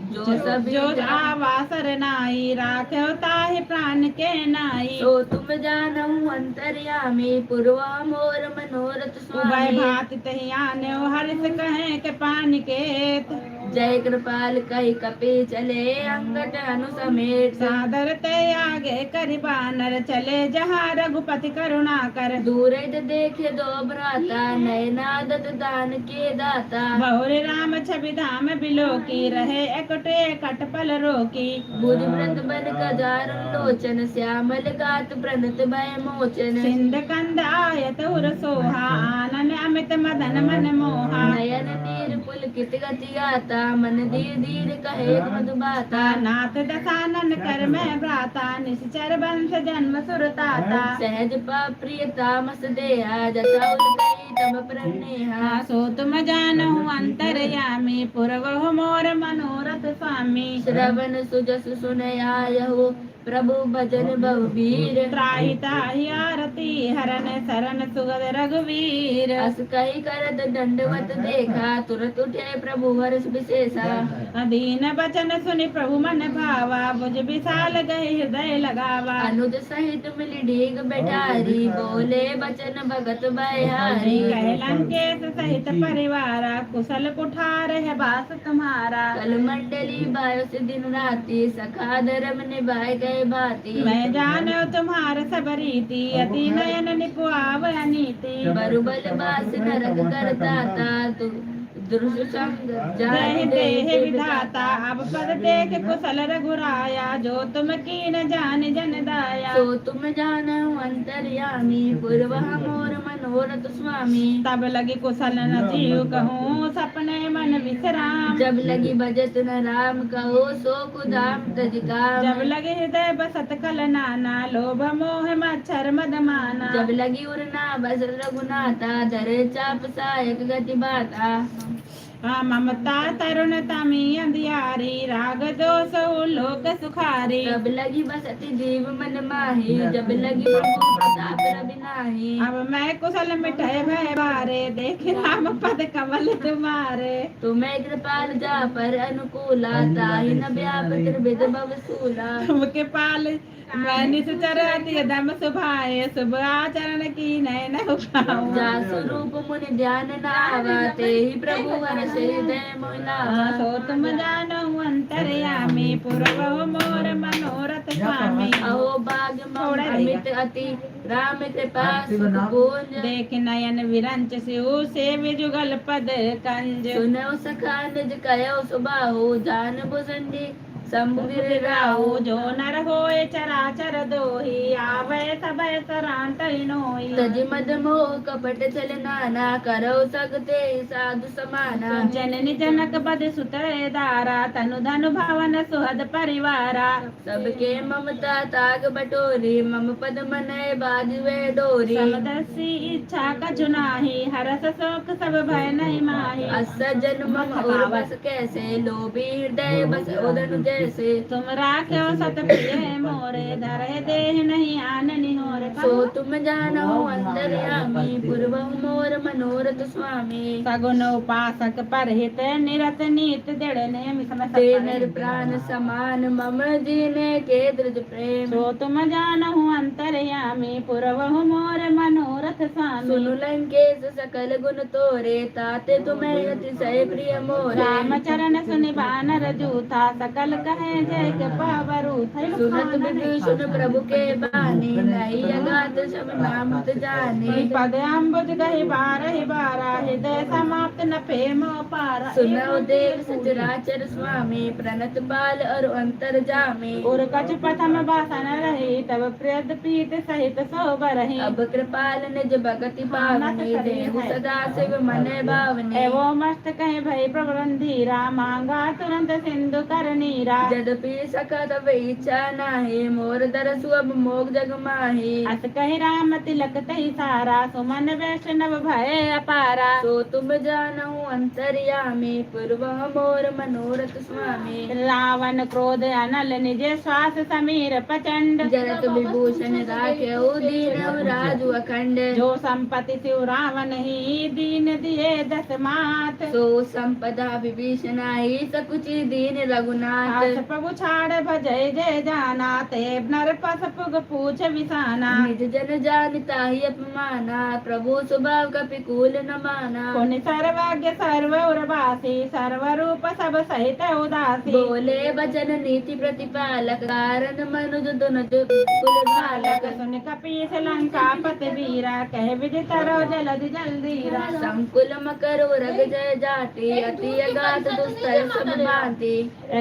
जो जो सब जो आवा सरनाई, राखेउ ताहि प्रान के नाई। सो तुम जानहु अंतर्यामी, पुरवा मोर मनोरथ उभय स्वामी। भांति तहि आनेउ हरिस कहें के पानि केत। जय कृपाल कहि कपि चले अंगद हनु समेत। सादर ते आगे करि बानर चले जहाँ रघुपति करुणाकर। दूरहित देखे दो भ्राता नयनादत दान के दाता। बहुरि राम छवि धाम बिलोकी रहे एकटे कटपल रोकी। भुज वृंद बन कजार लोचन, श्यामल गात प्रणत भय मोचन। सिंध कंद आयत उर सोहा, आनन अमित मदन मन मोहा। नयन नीर पुलकित गति गाता, मन धीर धीर कहे मधु बाता। नाथ दसानन कर में भ्राता, निश्चर वंश जन्म सुर ताता। सहज पा प्रिय तामस देहा, जथा उलटई तब प्रणेहा। हाँ, सो तुम जानहु अंतर्यामी, पुरवहु मोर मनोरथ स्वामी। श्रवण सुजस सुन आयहु, प्रभु भजन बहु वीर। त्राहि ताहि आरती हरन, सरन सुगत रघुवीर। अस कहि करत दंडवत देखा, तुरत उठे प्रभु हरष विशेषा। अधीन बचन सुनि प्रभु मन भावा, भुज विशाल गहि हृदय लगावा। अनुज सहित मिलि डीग बेठारी, बोले बचन भगत भयहारी। कहे लंकेश सहित परिवारा, कुशल कुठार है बास तुम्हारा। कल मंडली बायो से दिन राती, सखा धर्म निभाए गए भाती। मैं जानो तुम्हार सब रीति, अति नयन निपुआव अनीति। बरु बल बास नरक कर दाता, दु-, दुष्ट संग जाहि देहि विधाता। अब पद देख कुशल रघुराया, जो तुम कीन जानि जन दाया। सो तुम जानहु अंतर्यामी, पुरवहु मोर मनोरथ स्वामी। तब लगी कुशल न जीव कहूँ, सपने मन विश्राम। जब लगी भजत न राम कहो, सो कुधाम तज काम। जब लगी हृदय बसत खल नाना, लोभ मोह मच्छर मद माना। जब लगी उर ना बसत रघुनाथा, धरे चाप सायक गति बाता। हाँ, ममता तरुण तमी अंधियारी, राग द्वेष ऊ लोक सुखारी। तब लगी बसति जीव मन माही, जब लगी प्रभु प्रताप रवि नाही। अब मैं कुशल मिटै भय बारे, देखि राम पद कमल तुम्हारे। तुम्हैं कृपाल जा पर अनुकूला, ताहि न व्याप त्रिविध भव सूला। तुम कृपाल मैं निसचर अति अधम सुभाए, शुभ आचरण कीन्है न पाऊँ। जासु रूप मुनि ध्यान न आवा, तेहि प्रभु हरषि हृदय मोहि लावा। हाँ, सो तुम जानहु अंतर्यामी, पूरवहु मोर मनोरथ स्वामी। अहो भाग्य मम अमित अति, राम कृपा सुख पूंज। देखि नयन विरंच सिउ सेवि जुगल पद कंज। सुनहु सखा निज कह्यो सुबाहु, जान भुजंगी शंभु गिरि राहु। जो नर होय चराचर दोही, आवै सबै सरांत ही नोही। तजि मद मोह कपट छल नाना, करौ सग तेहि साधु समाना। जननी जनक बद सुत ए दारा, तनु धनु भवन सुहद परिवारा। सबके ममता ताग बटोरी, मम पद मनहि बाजि वै डोरी। समदर्शी इच्छा कछु नाही, हरष शोक सब भय नहीं माही। अस जन मम उर बस कैसे, लोभी हृदय बस उदनु जैसे। तुम राख्यो सत प्रिय मोरे, धरहि देहि नहीं आन निहोरे। सो तुम जानहु अंतर्यामी, पूरवहु मोर मनोरथ स्वामी। सगुन उपासक परहित निरत नीत दृढ़ नेम। ते नर प्राण समान मम, जिनके दृढ़ प्रेम। सो तुम जानहु अंतर्यामी, पूरवहु मोर मनोरथ स्वामी। सुनु लंकेश सकल गुण तोरे, ताते तुम्हैं अतिशय प्रिय मोरे। राम चरण सुनि बानर जूथा, सकल कहे जय कृपा वरूथा। सुनत विभीषण प्रभु के बानी, नहीं अगाध सब नाम ते जानी। पद अम्बुज गहि बारहि बारा, हृदय समाप्त न प्रेम अपारा। सुनहु देव सचराचर स्वामी, प्रणत पाल अरु अंतरजामी। उर कछु प्रथम बासन रही, तब प्रियद प्रीत सहित सो बरही। अब कृपाल निज भगति पावनी, देहु सदा शिव मन भावनी। एवं अष्ट कहि भई प्रभु रणधीरा, मांगा तुरंत सिंधु कर नीरा। यद्यपि सखा तब इच्छा नाही, मोर दरसु अब मोग जग माही। अस कहि राम तिलक तहि सारा, सुमन वैष्णव भए अपारा। सो तुम जानहु अंतर्यामी, पूरवहु मोर मनोरथ स्वामी। रावण क्रोध अनल निज श्वास समीर प्रचंड। जरत विभूषण राखेउ दीन्हु राजु अखंड। जो संपत्ति सिउ रावण ही दीन दिए दस मात। सो संपदा विभीषण ही सकुचि दीन्ह रघुनाथ। अस प्रभु छाड़ भजै जे जाना, ते नरपस पुग पूछ विसाना। निज जन जानि ताहि अपमाना, प्रभु स्वभाव कपि कूल न माना। पुनि सर्वज्ञ सर्व उरवासी, सर्व रूप सब सहित उदासी। बोले बचन नीति प्रतिपालक, कारण मनुज दुनुज कुल बालक। सुनि कपीस लंकापति वीरा, कहि विधि तरौ जलधि जलधीरा। संकुल मकर उरग जय जाति, अति अगाध दुस्तर सब भांति।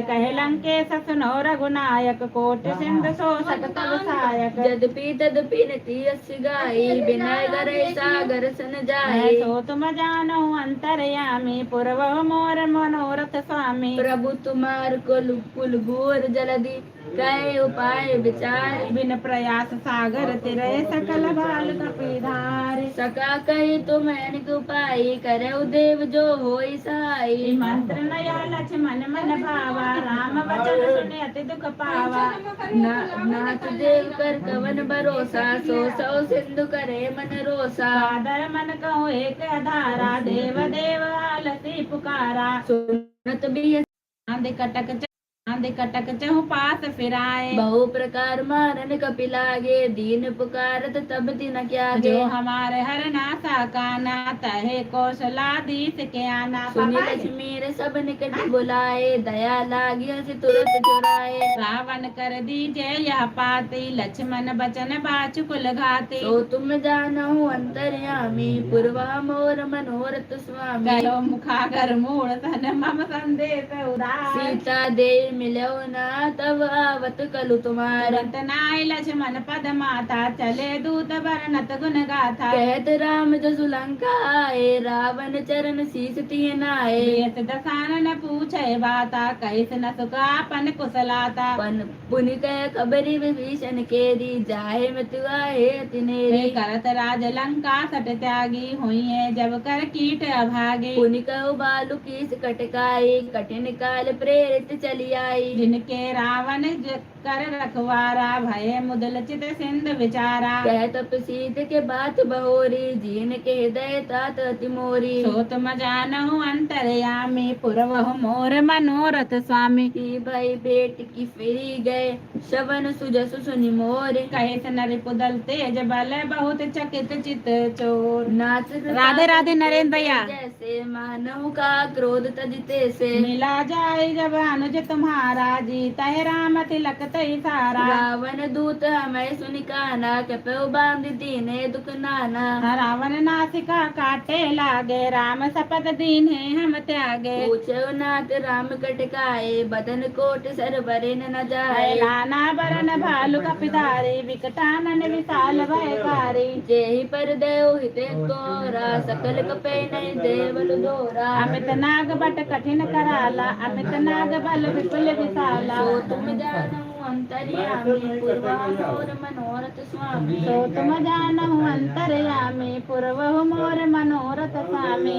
कहे लंकेश सुनो रघुनायक, कोटि सिंधु सोसक तव सहायक। यद्यपि तद्यपि नीति अस गाई, बिनय गरई सागर सन जाई। सो तुम जानहु अंतर्यामी, पूरवहु मोर मनोरथ स्वामी। प्रभु तुम्हार कुल, कुल घोर जलधि, कहे उपाय विचार। बिन प्रयास सागर तिरै, सकल भाल कपि धार। सका कहि तुम अनेक उपाय, करहु देव जो होई सहाय। मंत्र नया लक्ष्मण मन भावा, राम वचन सुनि अति दुख पावा। ना-, नाथ देव कर कवन भरोसा, सोसहु सिंधु करे मन रोसा। सादर मन कहु एक अधारा, देव देव आलसी पुकारा। सुनत बिय आंधि कटक च-, आंधि कटक चहुपास फिराए। बहु प्रकार मारन कपि लागे, दीन पुकारत तब तिनके आगे। जो हमारे हर नासा काना, तहे कौशलाधीश के आना। सुनि लक्ष्मी सब निकट बुलाए, दया लागी हंसि तुरत छुड़ाए। रावण कर दीजे यह पाती, लक्ष्मण बचन बाचु कुल घाती। सो तुम जानहु अंतर्यामी, पूरवहु मोर मनोरथ स्वामी। कहो मुखागर मूढ़ सन मम संदेश उदार। सीता देहि मिलउ ना तब आवत कलु तुम्हार। तुरंत नाई लक्ष्मण पद माथा, चले दूत बरनत गुण गाथा। कहत राम जसु लंका आए, रावण चरण शीश तिहि नाए। बेस दसानन पूछे बाता, कहिस न सुख आपन कुशलाता। पन पुनि कह खबरि विभीषण केरी, जाहे मृत्यु आहे अति नेरी। वे करत राज लंका सठ त्यागी, होइहैं जब कर कीट अभागी। पुनि कहु बालु कीस कटकाई, कठिन काल प्रेरित चली आई। जिनके रावण ज-, कर रखवारा, भये मुदल चित सिंध विचारा। कह तप सीत के बात बहोरी, जिनके हृदय तात अति मोरी। सो तुम जानहु अंतर्यामी, पुरवहु मोर मनोरथ स्वामी। कि भई बेटी की फिरि गए, श्रवण सुजसु सुनि मोरे। कहेस नरिपुदल तेज बल, बहुत चकित चित चोर। नाच राधे राधे नरेंद्र भैया। जैसे मानव का क्रोध तजिते से। मिला जाए जब अनुज तुम्हारा, जीतहि राम तिलक तहि सारा। रावण दूत हमै सुनि काना, कपहु बांधि दीन्हे दुख नाना। रावण नासिका काटे लागे, राम सपथ दीन्हे हम त्यागे। पूछउ नाथ राम कटकाए, बदन कोटि सर बरेन न जाए। नाना बरन भालु कपिधारी, विकटानन विशाल भयकारी। जेहि पर दयो हित कोरा, सकल कपे नहीं देवल डोरा। अमित नाग बट कठिन कराला, अमित नाग बल विपुल विशाला। सो तुम जानहु अंतर्यामी, पुरवहु मोर मनोरथ स्वामी। सो तुम जानहु अंतर्यामी, पुरवहु मोर मनोरथ स्वामी।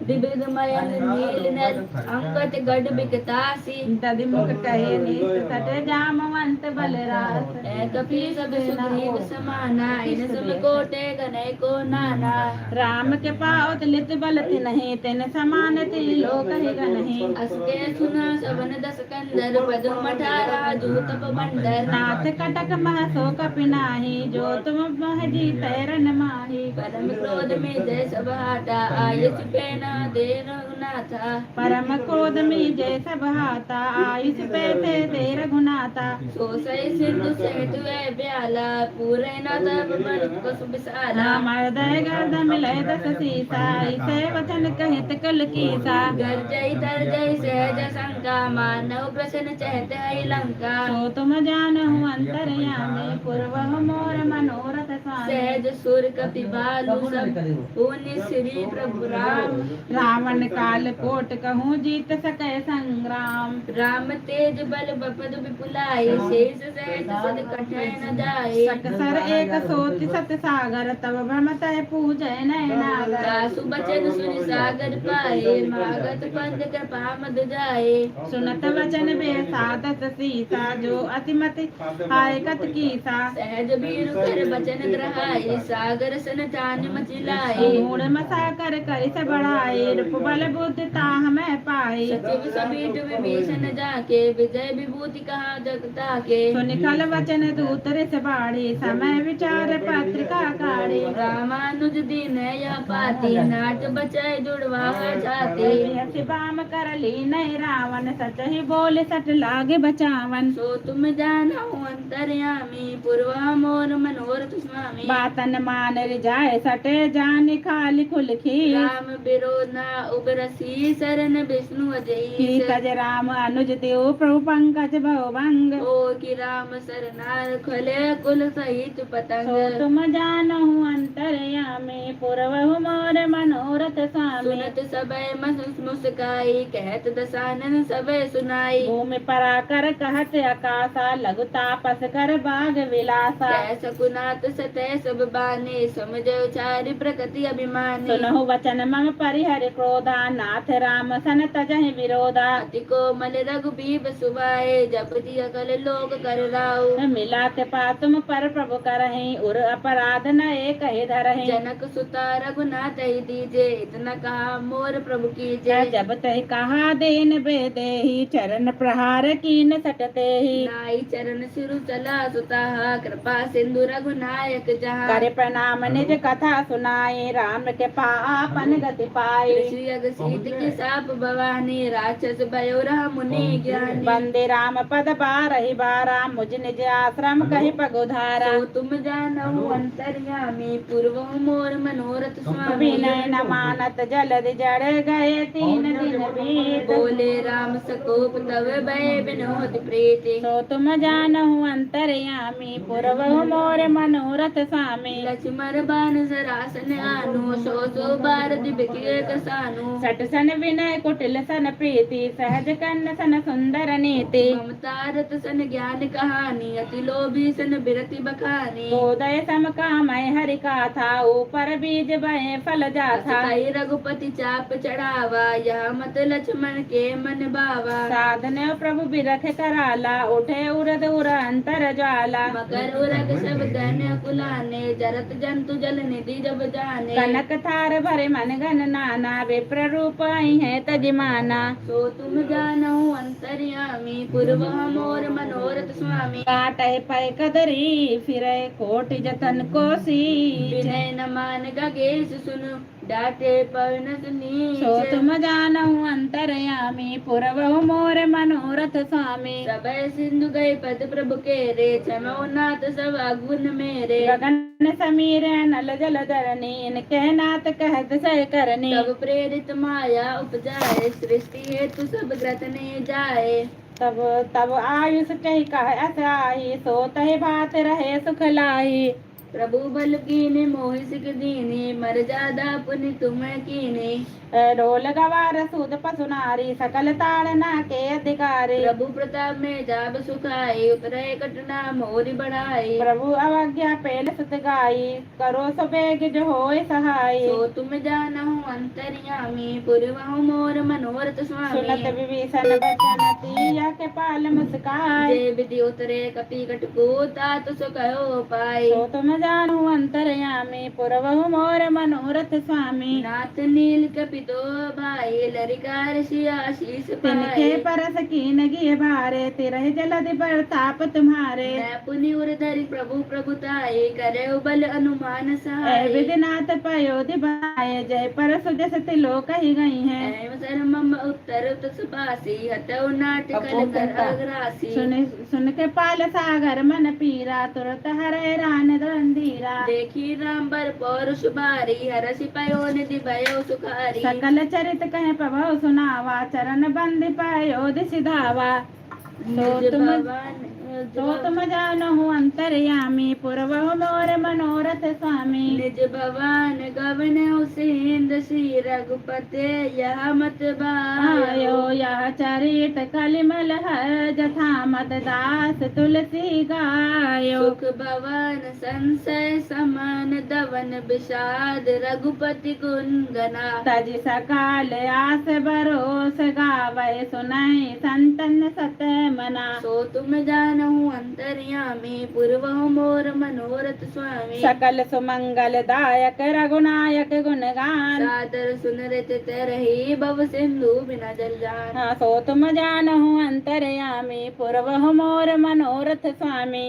द्विविध मयंक नील नर अंगद गढ़ बिकतासी। दधि मुख कहे नीत सठ जामवंत बलरास। ए कपि सब सुग्रीव समाना, इनसम कोटि गनइ को नाना। राम के पाउत लित बल तिनही, तिन समान तिहि लोकहि गनही। अस कहि सुना सवन दस कंदर, पदुम अठारह जूतप बंदर। नाथ कटक मह सो कपि नाही, जो तुम मह जीतै रण माही। परम क्रोध में जय सब हाथा, आइ सुपे न दे रघुनाथा। परम क्रोध में जय सब हाथा, आइ सुपे न दे रघुनाथा। सो सहि सिंधु सहित वै ब्याला, पूरे न तब बल कछु विशाला। मरदय गर्द मिलय दस सीसा, इसे वचन कहित कल कीसा। गरजइ तरजइ सहज संका, मानव प्रसन्न चहत हई लंका। सो तुम जानहु अंतर्यामी, पुरवहु मोर मनोरथ स्वामी। सहज सुर कपि बालु सब, पुनि श्री प्रभु राम। रावण काल कोट कहूँ जीत सकै संग्राम। राम तेज बल बपद विपुलाई, हाँ। शेष सहित सत कटहै न जाए। सकसर एक सोचि सत सागर, तब भ्रमतै पूजै नैनागर। तासु बचन सुनि सागर पाए, मागत पंथ कृपा मद जाए। सुनत वचन बेसादत सीसा, जो अति मति हाय कत कीसा। सहज बीरु कर बचन ग्रहाई, सागर सन जान मचि लाए। मूढ़ मसा कर करिस बढ़ाई, रिपु बल बुद्धि ताह मह पाई। सचिव समीट विभीषण जाके, विजय विभूति कहा जग ताके। सुनि खल वचन दूत रिस बाढ़ी, समय विचार पत्रिका काढ़ी। रामानुज दीन्ह यह पाती, नाट बचै जुड़वा छाती। हँसि बाम कर लीन्ह रावण, सचहि बोलि सठ लागे बचावन। सो तुम जानहु अंतर्यामी, पुरवहु मोर मनोरथ स्वामी। बातन मानि रिझाए सठ जानि खालि खुलि खीस। राम बिरोध न उबरसि सरन विष्णु अजईस। कीकज राम अनुज देउ प्रभु पंकज भव भंग। ओ कि राम सरनार खले कुल सहित पतंग। सो तुम जानहु अंतर्यामी, पुरवहु मोर मनोरथ स्वामी। सुनत सबै मस-, मुस्काई, कहत दसानन सबै सुनाई। भूमि पराकर कहत अकासा, लघु तापस कर बाग विलासा। कह सकुनात सतै सब बाने, सम जउ चारि प्रकृति अभिमानी। सुनहु वचन मम परिहरि क्रोधा, नाथ राम सन तजहि विरोधा। अति कोमल रघुबीब सुभाए, जपति अकल लोक कर राउ। मिला कृपा तुम पर प्रभु करहिं, उर अपराध न एकहि धरहिं। जनक सुता रघुनाथहि दीजे, इतना कहा मोर प्रभु कीजे। जब तहि कहा दीन वैदेही, चरण प्रहार कीन्ह सठ तेही। नाई चरण सिरु चला सुताहा, कृपा से सिंधु रघुनायक जहाँ। करे प्रणाम निज कथा सुनाई, राम कृपा आपन गति पाई। ऋषि अगसीत के साप बवानी, राक्षस भयो राम मुनि ज्ञानी। वंदे राम पद बारहि बारा, मुझ निज आश्रम कहि पग उधारा। सो तुम जानहु अंतर्यामी, पूर्वहु मोर मनोरथ स्वामी। विनय न मानत जलदि जड़ गए तीन दिन बीत। बोले राम सकोप तब भए बिनु होत प्रीति। सो तुम जानहु अंतर्यामी, पूर्वहु मोर मनोरथ स्वामी। लक्ष्मण बाण सरासन आनु, सौ सौ बार दिव्य किए कसानु। सठ सन विनय कुटिल सन प्रीति, सहज कर्ण सन सुंदर नीति। ममता रत सन ज्ञान कहानी, अति लोभी सन बिरति बखानी। उदय सम कामय हरि गाथा, ऊपर बीज भए फल जाथा। अस कहि रघुपति चाप चढ़ावा, यह मत लक्ष्मण के मन भावा। साध नेउ प्रभु बिरथ कराला, उठे उरध उर अंतर ज्वाला। मकर उरग सब धन अकुलाने, जरत जंतु जल निधि जब जाने। कनक थार भरि मन गन नाना, विप्र रूप अइहैं तजि माना। सो तुम जानहु अंतर्यामी, पूर्वहु मोर मनोरथ स्वामी। काटहि पय कदरी फिरै कोटि जतन को सीच। विनय न मान गगेस सुनु, डांटे पवन सुनीच। सो तुम जानहु अंतर्यामी, पूर्वहु मोर मनोरथ स्वामी। सबै सिंधु गए पद प्रभु केरे, क्षमउ नाथ सब अवगुण मेरे। गगन समीर अनल जल धरनी, इनके नाथ कहत सह करनी। तब प्रेरित माया उपजाए, सृष्टि हेतु सब ग्रथ नहीं जाए। तब, तब आयुष कहि कह अस आही, सो तहि भांति रहे सुख लाही। प्रभु बल कीन्हे मोहि सिख दीन्हे, मरजादा पुनि तुम कीन्हे। ए, ढोल गवार सूद पसु नारी, सकल ताड़ना के अधिकारी। प्रभु प्रताप में जाब सुखाई, उतरे कटना मोरि बढ़ाई। प्रभु अवज्ञा पेल सुत गाई, करो सो बेग जो होय सहाय। सो तुम जानहु अंतर्यामी, पूर्वहु मोर मनोरथ स्वामी। सुनत विभीषण बचन तिया के पाल मुस्काय। जे विधि उतरे कपि कटकू, तात सो कहो उपाय। सो तुम जानहु अंतर्यामी, पूर्वहु मोर मनोरथ स्वामी। नाथ नील कपि दोभाई, लरिका ऋषि आशीष तिनके पाए। परस कीन गिय भारे, तिरहि जलधि परताप तुम्हारे। नैपुनि उर धरि प्रभु प्रभुताई, करेउ बल अनुमान सहाय। ए विधि नाथ पयो दिबाए, जय परसु जस तिलोकहि गइहैं। एहि सर मम उत्तर तस बासी, हतउ नाट अब कल कौन कर करता? अग्रासी। सुनि सुनके पाल सागर मन पीरा, तुरत हरै रान दवन धीरा। देखि राम बर पौरुष बारी, हरषि पयो निधि भयो सुखारी। सकल चरित कहे प्रभु सुनावा, चरण बंदि पयो दिसि धावा। सो निज तुम, भवन, निज सो भवन। तुम जानहु अंतर्यामी, पूर्वहु मोर मनोरथ स्वामी। निज भवन गवनहु सेंध, श्री रघुपति यह मत भायो। आयो यह चरित कलिमल हर, जथा मत दास तुलसी गायो। सुख भवन संसय समन दवन बिषाद, रघुपति गुन गना। तजि सकाल आस भरोस, गावै सुनैं संतन सत मना। सो तुम जानहु अंतर्यामी, पूर्वहु मोर मनोरथ स्वामी। सकल सुमंगल दायक रघुनायक गुण गान। सादर सुन रित तरही, भव सिंधु बिना जल जान। हाँ, सो तुम जानहु अंतर्यामी, पूर्वहु मोर मनोरथ स्वामी।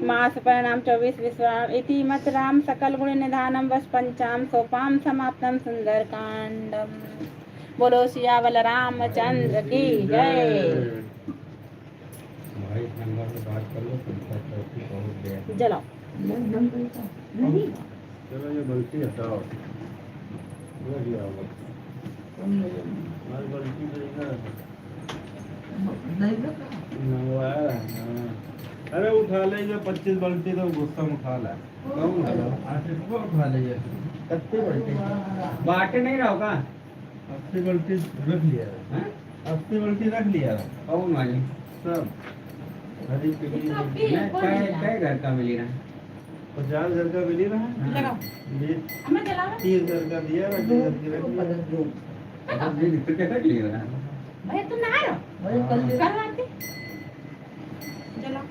मास प्रणाम चौबीस विश्राम। इति मत राम सकल गुण निधानम वस पंचाम सोपाम समाप्तम सुंदरकांडम। बोलो सियावर रामचंद्र की जय। भाई, नंबर पे बात कर लो, तुम सब तरफ से बहुत जय। जलाओ। नहीं। चलो, ये गलती हटाओ। ये भी आओ। हमारी गलती तो इधर है। नहीं तो क्या? मंगवाया है, हाँ। अरे, उठा ले, ये पच्चीस बाल्टी तो गुस्सा में उठा ला। कौन उठा ला? आठ रुपया उठा ले ये। कितने बाल्टी? बाटे नहीं रहा होगा। अस्सी बाल्टी रख लिया है। हैं? अस्सी बाल्टी रख लिया है। कौन वाली? सब। हरी पीली। ये सब भी नहीं, कौन कै, लिया? कै घर का मिली रहा? पचास घर का मिली रहा? हाँ। लगाओ। ये हमें जलाओ। तीस घर का दिया, रख दो, दिया, रख दो, दिया। दो, दो। अब ये लिख के रख लिया रहा। भाई, तुम नहा रहे हो? भाई, कल हाँ। कल आते। चलो।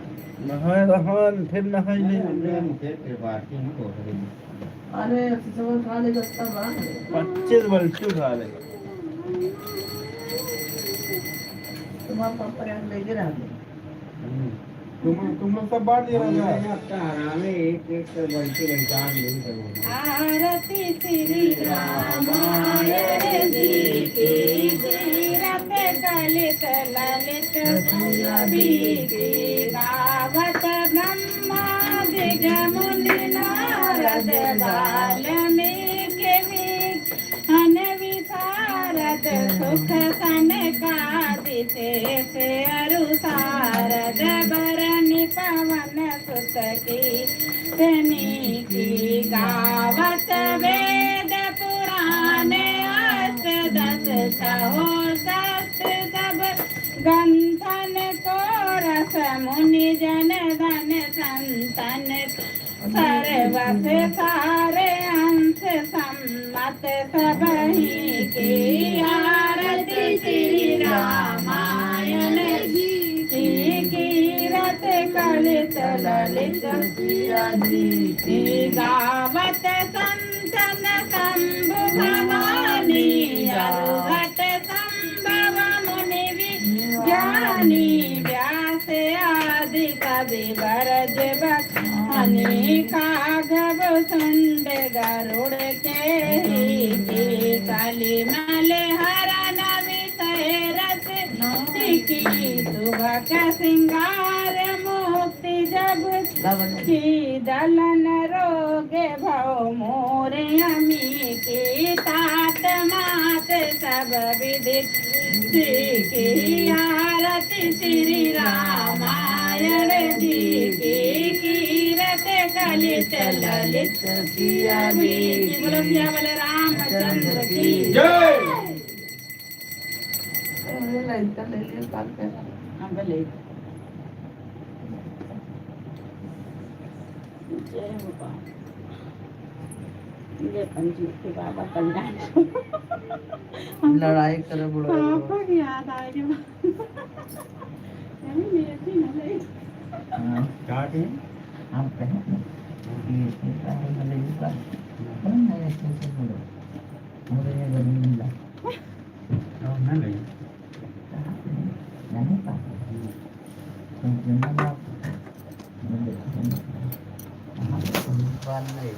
नहाए रहन, फिर नहाई नहीं। अरे, हमने मुकेश त्रिपाठी में बोल रहे हैं। अरे, सिसवन खा ले, दस्ता बार। पच्चीस बल्टी उठा ले। तुम्हारा पापा यहाँ लेके रह गए। हम्म। तुम, तुम लोग सब बांट दिया ना? नहीं, नहीं, अब तो आराम है। आरती श्री रामायण जी की, कीरत कलित ललित सुरभि की, गावत ब्रह्मा दिग मुनि नारद वाल्मीकि विग हन विशारद सुख सनकादिक अरु सारद बरनि पवन सुत कीरति नीकी। गावत वेद पुराण अष्ट दस छहो शस्त्र सब ग्रंथन को रस मुनि जन धन संतन सर्वस सार अंश सम्मत सबहि की। आरती श्री रामायण जी की, कीरत कलित ललित सिया जी की। गावत संतन शंभु भवानी, अरुघट संभव मुनि विज्ञानी, व्यास आदि कवि वर जब हनी काघव सुंड गरुड़ केहि की। कलि मल हरन विषय रस की, सुभग सिंगार मुक्ति जब की। जलन रोग भव मोर अमी की, तात मात सब विधि सीखी। आरती श्री रामायण जी की, कीरत कलित ललित सिया जी की। बोलो सिया वाले रामचंद्र की जय। अरे, लाइट का ले लिया, बात कर। हाँ, भले। जय हो बाबा। जय पंडित के बाबा कल्याण। लड़ाई करे बुढ़ऊ। पापा की याद आ गई। अरे, मेरे से ना ले। हाँ। क्या कहें? आप कहें। ये, ये सारे वाले ऊपर। कौन है ऐसे से बोलो? मुझे ये गर्मी मिला। और ना ले। कहाँ से? नहीं पाते। तो जिंदा बात। पहली बार नहीं।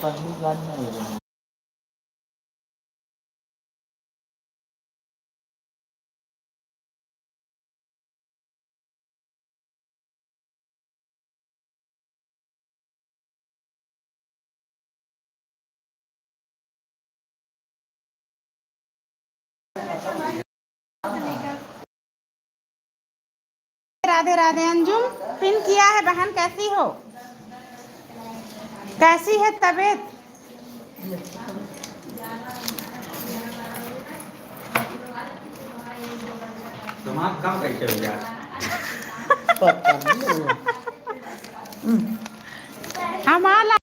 पहली बार नहीं। राधे राधे अंजुम, पिन किया है बहन, कैसी हो, कैसी है तबीयत? दिमाग काम कैसे हो गया? पता नहीं। हमारा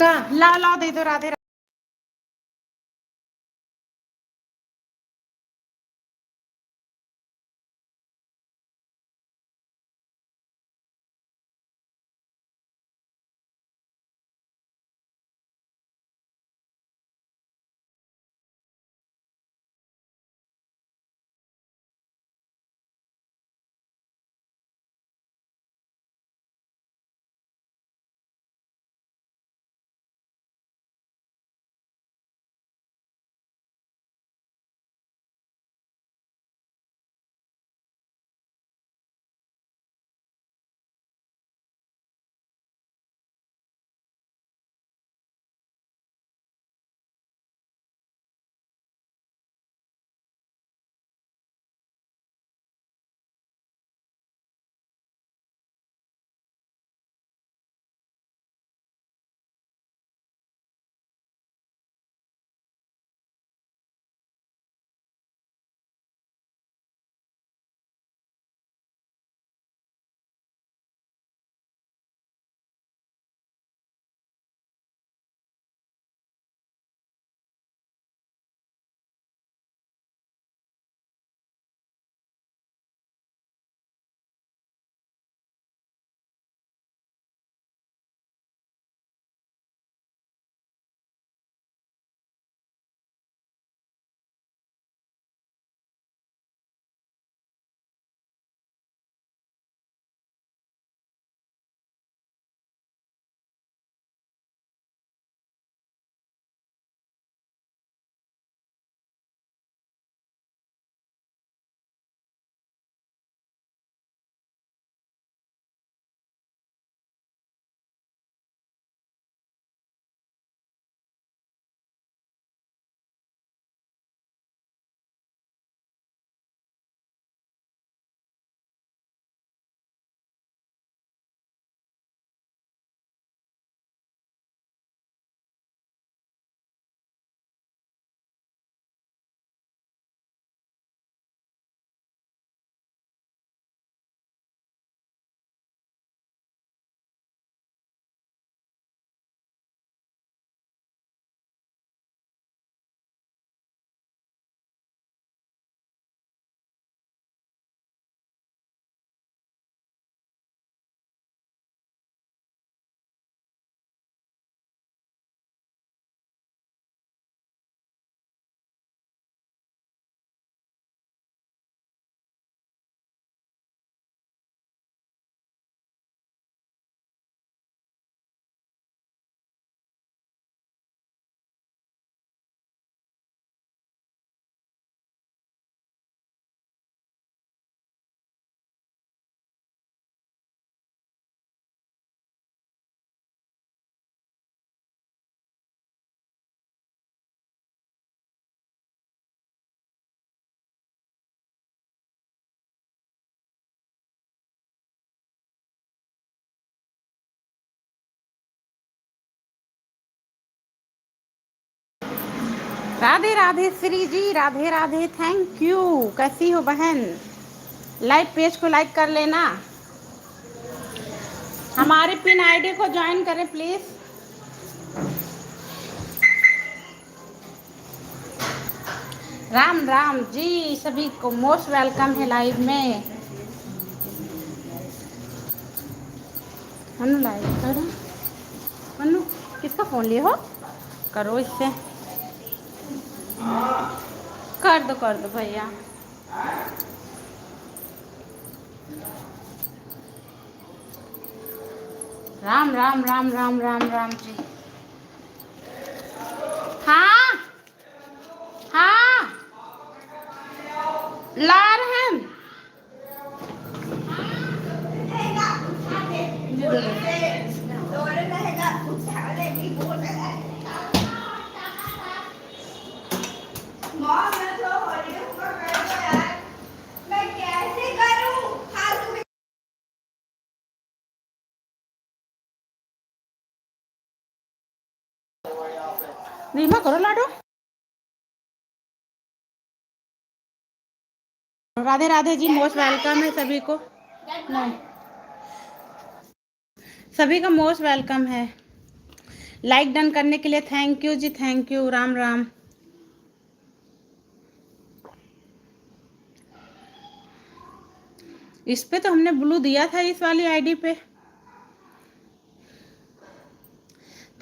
का? लाओ, लाओ, दे दो, राधे राधे। राधे राधे श्री जी, राधे राधे, thank you। कैसी हो बहन? Live page को like कर लेना, हमारे pin I D को join करें please। राम राम जी, सभी को most welcome है live में। मन्नू live करो। मन्नू, किसका फोन लिए हो? करो इससे। कर दो, कर दो भैया। राम राम राम राम राम राम जी। हाँ, हाँ, ला रहे हैं। धीमा करो लाडो। राधे राधे जी, most welcome है सभी को। नहीं, सभी का most welcome है। Like done करने के लिए thank you ji, thank you। Ram राम। इस पे तो हमने blue दिया था, इस वाली I D पे।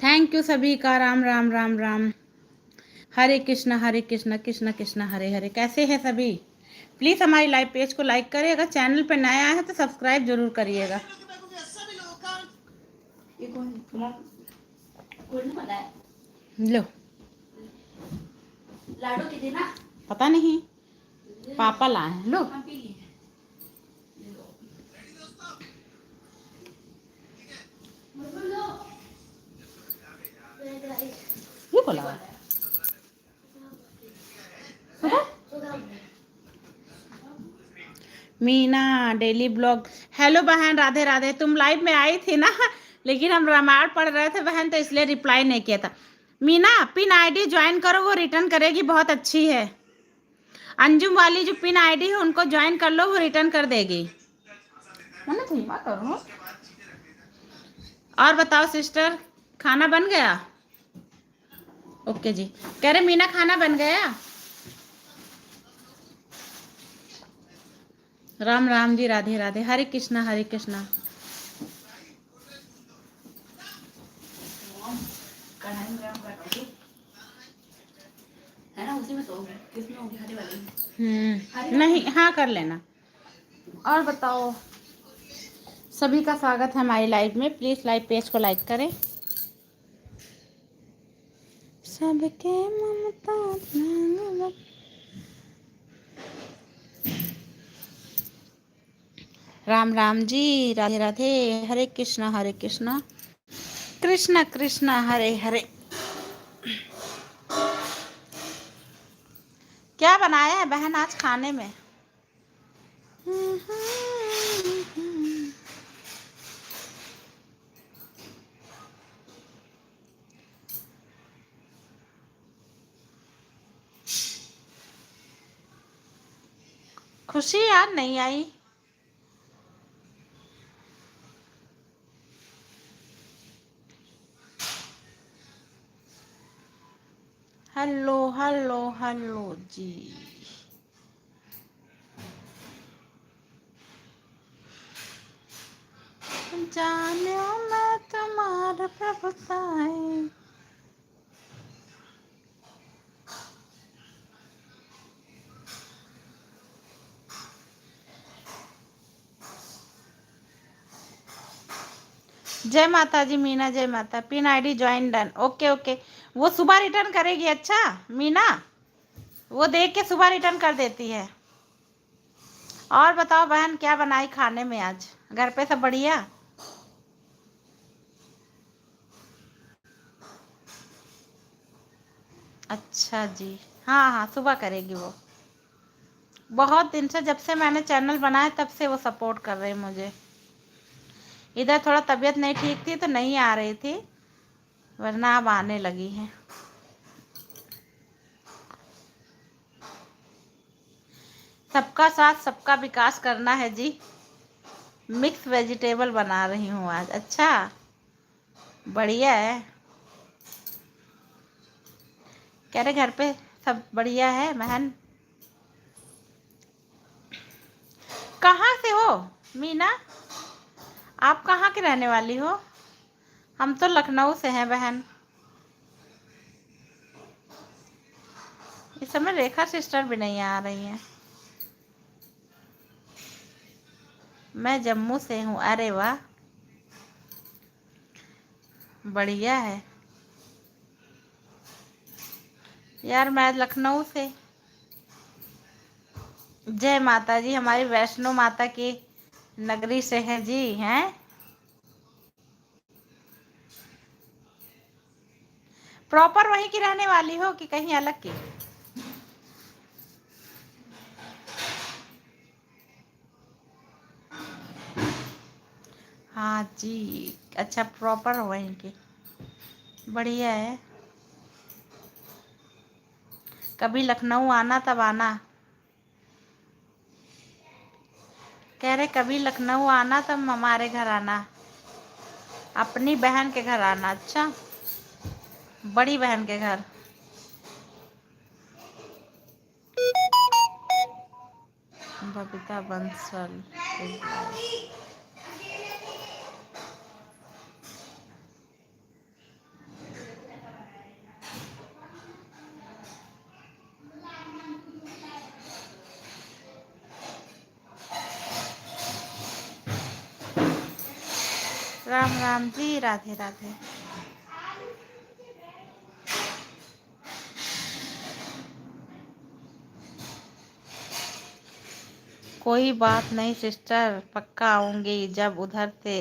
Thank you सभी का। राम राम राम राम। हरे कृष्णा हरे कृष्णा कृष्णा कृष्णा हरे हरे। कैसे हैं सभी? Please हमारी live page को like करें, अगर channel पे नया है तो subscribe जरूर करिएगा। ये कौन, कौन, कौन बनाया? लो। लाडो के देना? पता नहीं, पापा लाए हैं। लो। हम पी लिए। ये बोला। Meena daily blog। Hello बहन, राधे राधे। तुम live में आई थी ना, लेकिन हम रामायण पढ़ रहे थे बहन, तो इसलिए reply नहीं किया था। Meena, pin I D join करो, वो return करेगी, बहुत अच्छी है। अंजुम वाली जो pin I D है, उनको join कर लो, वो return कर देगी। मन्नू, धीमा करो। और बताओ sister, खाना बन गया? OK जी। कह रहे मीना, खाना बन गया? राम राम जी, राधे राधे, हरे कृष्णा हरे कृष्णा। हम्म, नहीं, हाँ, कर लेना। और बताओ, सभी का स्वागत है हमारी live में। Please live page को like करें। सबके ममता भागवत। राम राम जी, राधे राधे, हरे कृष्णा हरे कृष्णा, कृष्णा कृष्णा हरे हरे। क्या बनाया है बहन आज खाने में? खुशी यार नहीं आई। Hello, hello, hello जी। जान्यो ना तुम्हार प्रभुताई। जय माता जी मीना, जय माता। Pin I D join done। OK, OK, वो सुबह return करेगी। अच्छा मीना, वो देख के सुबह return कर देती है। और बताओ बहन, क्या बनाई खाने में आज? घर पे सब बढ़िया? अच्छा जी, हाँ, हाँ, सुबह करेगी वो। बहुत दिन से, जब से मैंने channel बनाया, तब से वो support कर रही मुझे। इधर थोड़ा तबीयत नहीं ठीक थी, तो नहीं आ रही थी, वरना अब आने लगी है। सबका साथ सबका विकास करना है जी। मिक्स वेजिटेबल बना रही हूँ आज। अच्छा, बढ़िया है। कह रहे घर पे सब बढ़िया है बहन। कहाँ से हो मीना, आप कहाँ के रहने वाली हो? हम तो लखनऊ से हैं बहन। इस समय रेखा सिस्टर भी नहीं आ रही हैं। मैं जम्मू से हूँ। अरे वाह, बढ़िया है यार। मैं लखनऊ से। जय माता जी, हमारी वैष्णो माता की नगरी से हैं जी। हैं, प्रॉपर वहीं की रहने वाली हो कि कहीं अलग की? हाँ जी, अच्छा, प्रॉपर वहीं की। बढ़िया है। कभी लखनऊ आना, तब आना। कह रहे कभी लखनऊ आना, तब हमारे घर आना, अपनी बहन के घर आना। अच्छा, बड़ी बहन के घर। बबीता बंसल। राम राम जी, राधे राधे। कोई बात नहीं सिस्टर, पक्का आऊंगी जब उधर से,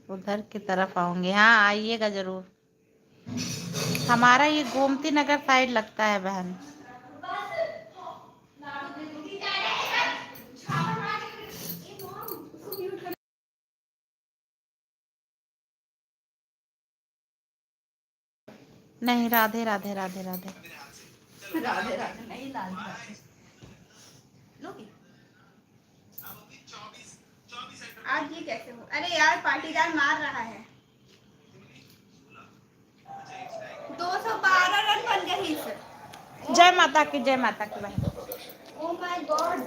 उधर की तरफ आऊंगी। हाँ, आइएगा जरूर। हमारा ये गोमती नगर साइड लगता है बहन। नहीं, राधे राधे, राधे राधे। राधे राधे नहीं, लाल राधे। लोगी? आज ये कैसे हो? अरे यार, पाटीदार मार रहा है। दो सौ बारह रन बन गए इस। जय माता की, जय माता की बहन। Oh my God।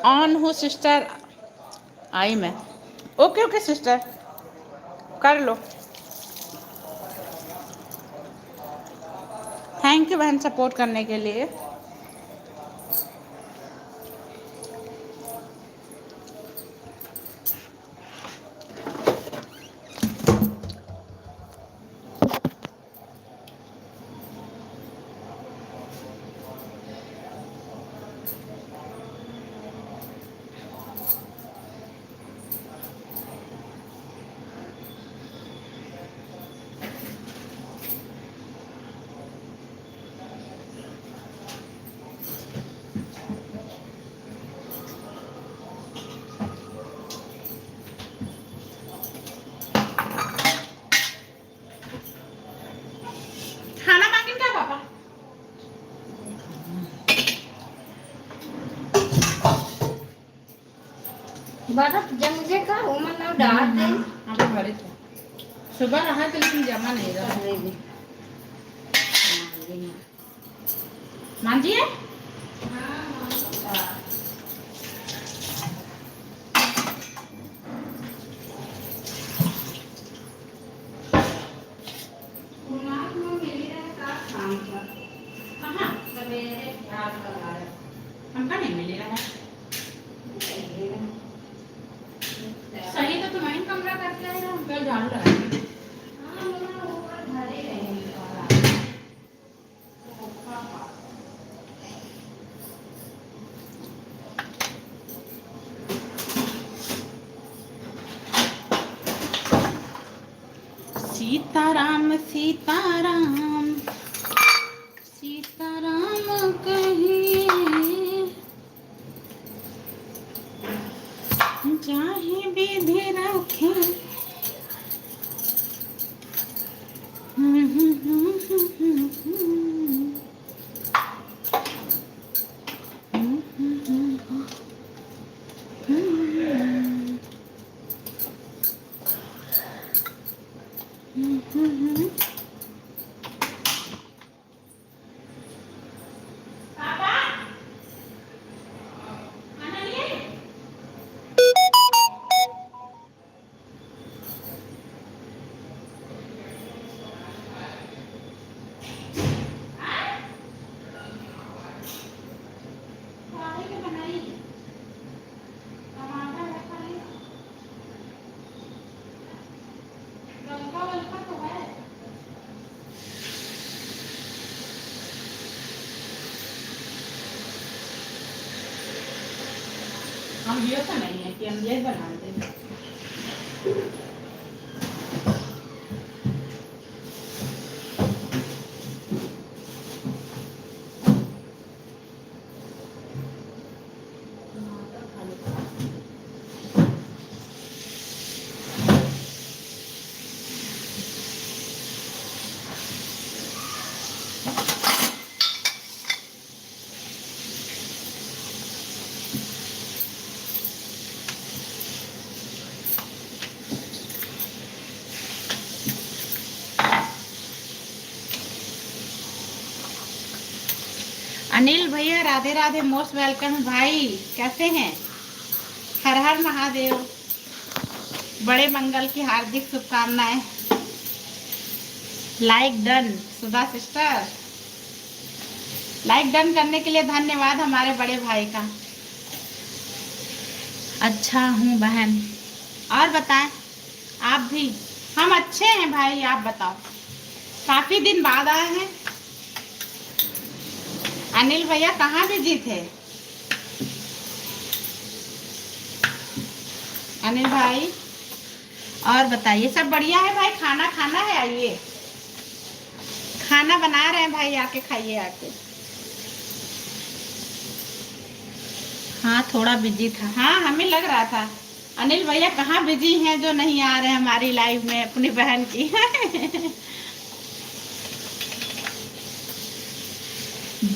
On हूँ सिस्टर, आई मैं। ओके, ओके सिस्टर, कर लो। थैंक यू बहन, सपोर्ट करने के लिए। खाना मांगिन का पापा? बर्फ जम जे का, ओमन ना डाल दे। हम्म, अबे भरे थे। सुबह रहा था, लेकिन जमा नहीं रहा। कर लेंगे। हाँ, ये। मांजिए? कहाँ? हमका नहीं मिली रहा। सही तो तुम्हारी कमरा करके आए रहो, हम कल झाड़ू लगाएंगे। सीताराम, सीताराम, सीताराम कहिए, जाहि विधि राखे। हम ये तो नहीं है कि हम ये बना दें। अनिल भैया, राधे राधे, most welcome भाई, कैसे हैं? हर हर महादेव। बड़े मंगल की हार्दिक शुभकामनाएं। Like done, सुधा sister, like done करने के लिए धन्यवाद हमारे बड़े भाई का। अच्छा हूँ बहन, और बताएं आप भी? हम अच्छे हैं भाई, आप बताओ, काफी दिन बाद आए हैं। अनिल भैया कहाँ busy थे? अनिल भाई, और बताइए, सब बढ़िया है भाई? खाना खाना है, आइए, खाना बना रहे हैं भाई, आके खाइए आके। हाँ, थोड़ा busy था। हाँ, हमें लग रहा था अनिल भैया कहाँ busy हैं जो नहीं आ रहे हमारी live में अपनी बहन की।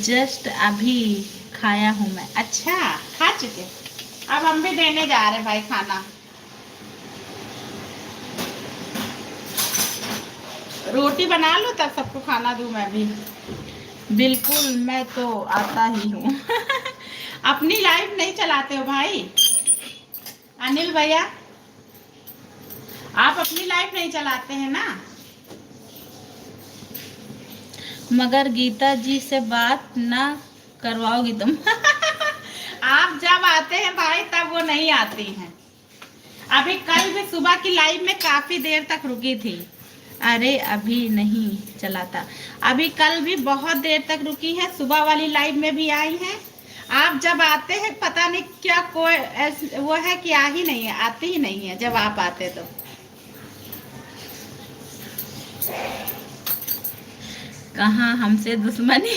Just अभी खाया हूँ मैं। अच्छा, खा चुके? अब हम भी देने जा रहे भाई खाना। रोटी बना लो तब सबको खाना दूँ मैं भी। बिल्कुल, मैं तो आता ही हूँ। अपनी live नहीं चलाते हो भाई? अनिल भैया, आप अपनी live नहीं चलाते हैं ना? मगर गीता जी से बात ना करवाओगी तुम। आप जब आते हैं भाई, तब वो नहीं आती हैं। अभी कल भी सुबह की live में काफी देर तक रुकी थी। अरे, अभी नहीं चलाता। अभी कल भी बहुत देर तक रुकी है, सुबह वाली live में भी आई हैं। आप जब आते हैं, पता नहीं क्या कोई ऐस-, वो है कि आ ही नहीं है, आती ही नहीं है जब आप आते तो। कहाँ हमसे दुश्मनी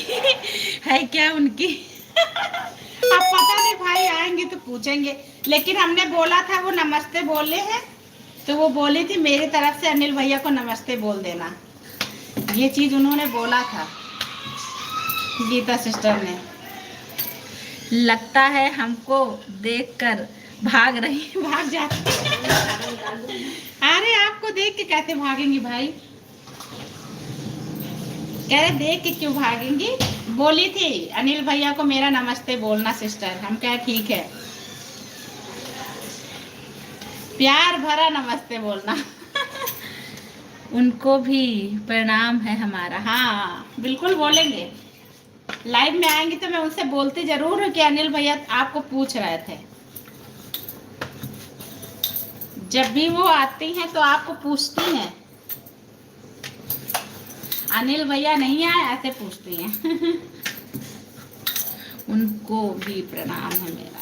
है क्या उनकी? अब पता नहीं भाई, आएंगे तो पूछेंगे, लेकिन हमने बोला था वो नमस्ते बोले हैं, तो वो बोली थी मेरी तरफ से अनिल भैया को नमस्ते बोल देना। ये चीज उन्होंने बोला था गीता sister ने। लगता है हमको देखकर भाग रही, भाग जाती। अरे, आपको देख के कैसे भागेंगी भाई? कह रहे, देख के क्यों भागेंगी? बोली थी अनिल भैया को मेरा नमस्ते बोलना sister। हम कहे, ठीक है, प्यार भरा नमस्ते बोलना। उनको भी प्रणाम है हमारा। हाँ, बिल्कुल बोलेंगे। Live में आएंगी तो मैं उनसे बोलती जरूर हूँ कि अनिल भैया आपको पूछ रहे थे। जब भी वो आती हैं तो आपको पूछती हैं, "अनिल भैया नहीं आए?" ऐसे पूछती हैं। उनको भी प्रणाम है मेरा।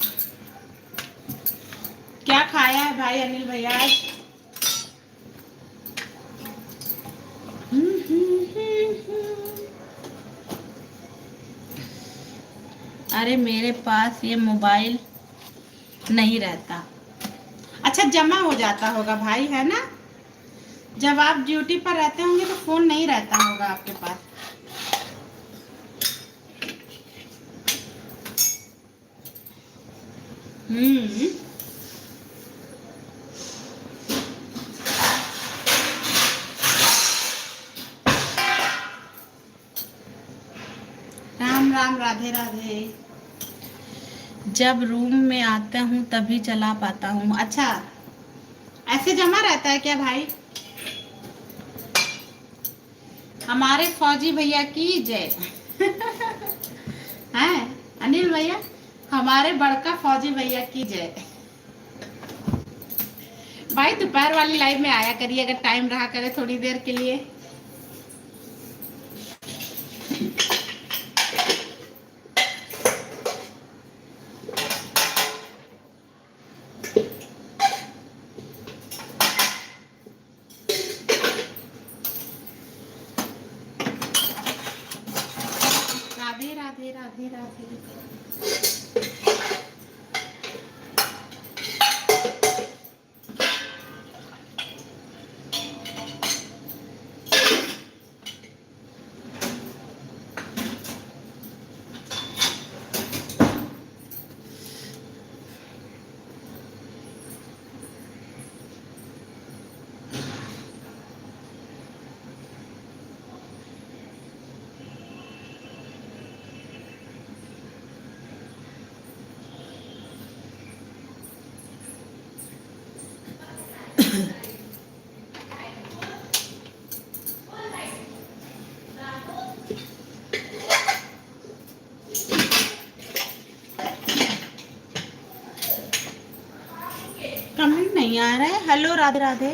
क्या खाया है भाई अनिल भैया आज? अरे, मेरे पास ये mobile नहीं रहता। अच्छा, जमा हो जाता होगा भाई, है ना? जब आप duty पर रहते होंगे तो phone नहीं रहता होगा आपके पास। हम्म। राम राम, राधे राधे। जब room में आता हूँ तभी चला पाता हूँ। अच्छा, ऐसे जमा रहता है क्या भाई? हमारे फौजी भैया की जय। हैं अनिल भैया, हमारे बड़का फौजी भैया की जय। भाई, दोपहर वाली live में आया करिए, अगर time रहा करे थोड़ी देर के लिए। कमेंट नहीं आ रहा है। हेलो, राधे राधे।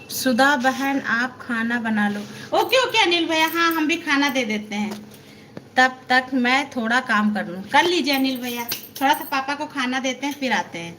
सुधा बहन, आप खाना बना लो। ओके, ओके अनिल भैया, हाँ, हम भी खाना दे देते हैं। तब तक मैं थोड़ा काम कर लूँ। कर लीजिए अनिल भैया, थोड़ा सा पापा को खाना देते हैं, फिर आते हैं।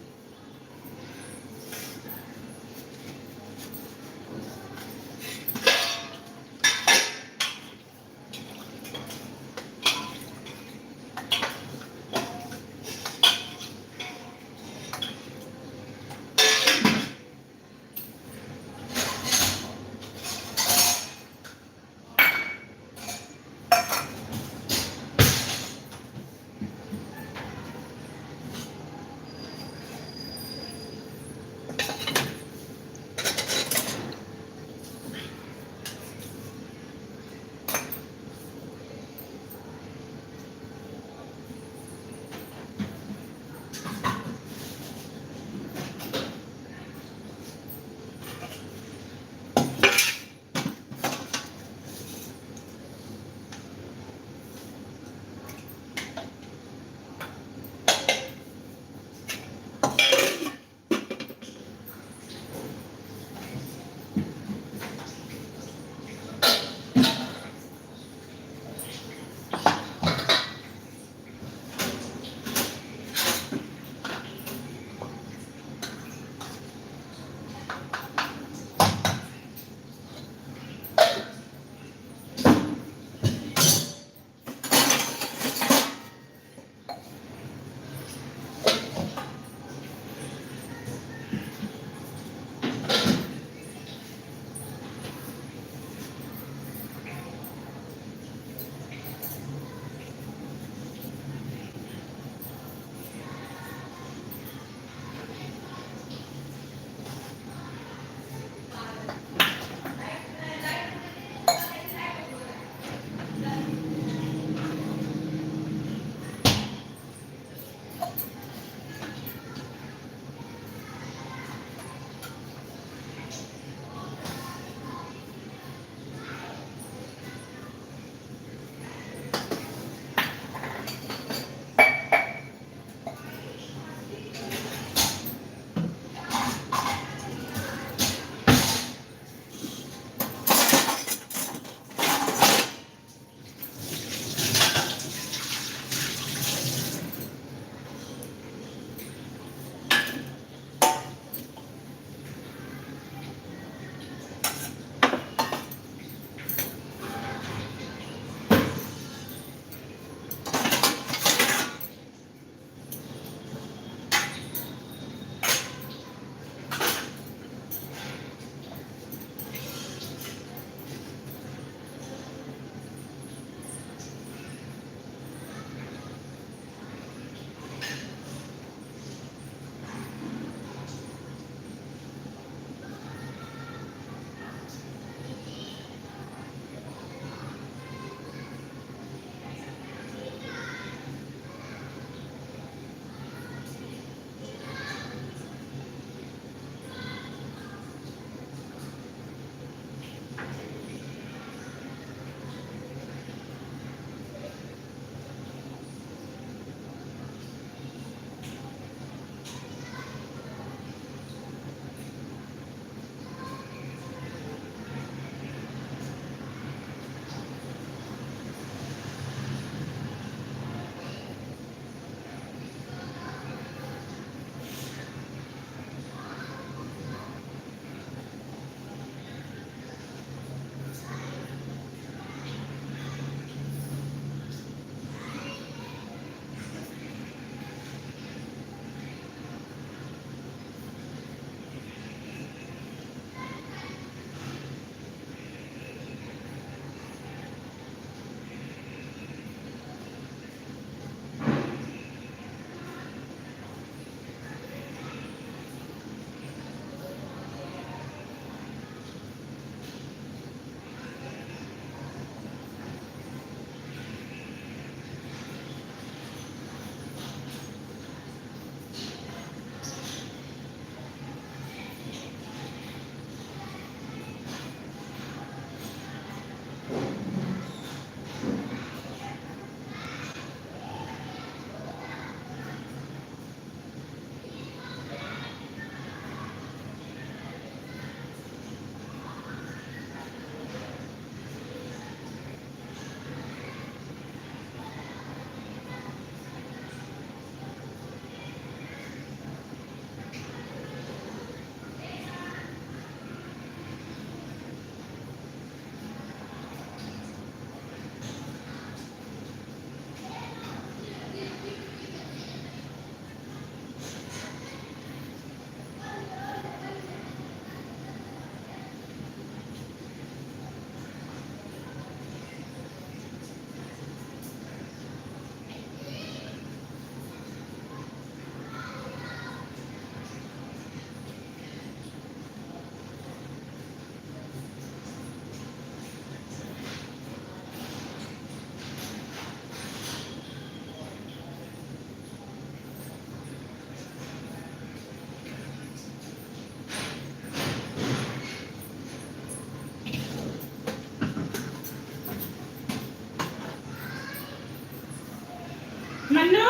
मन्नू,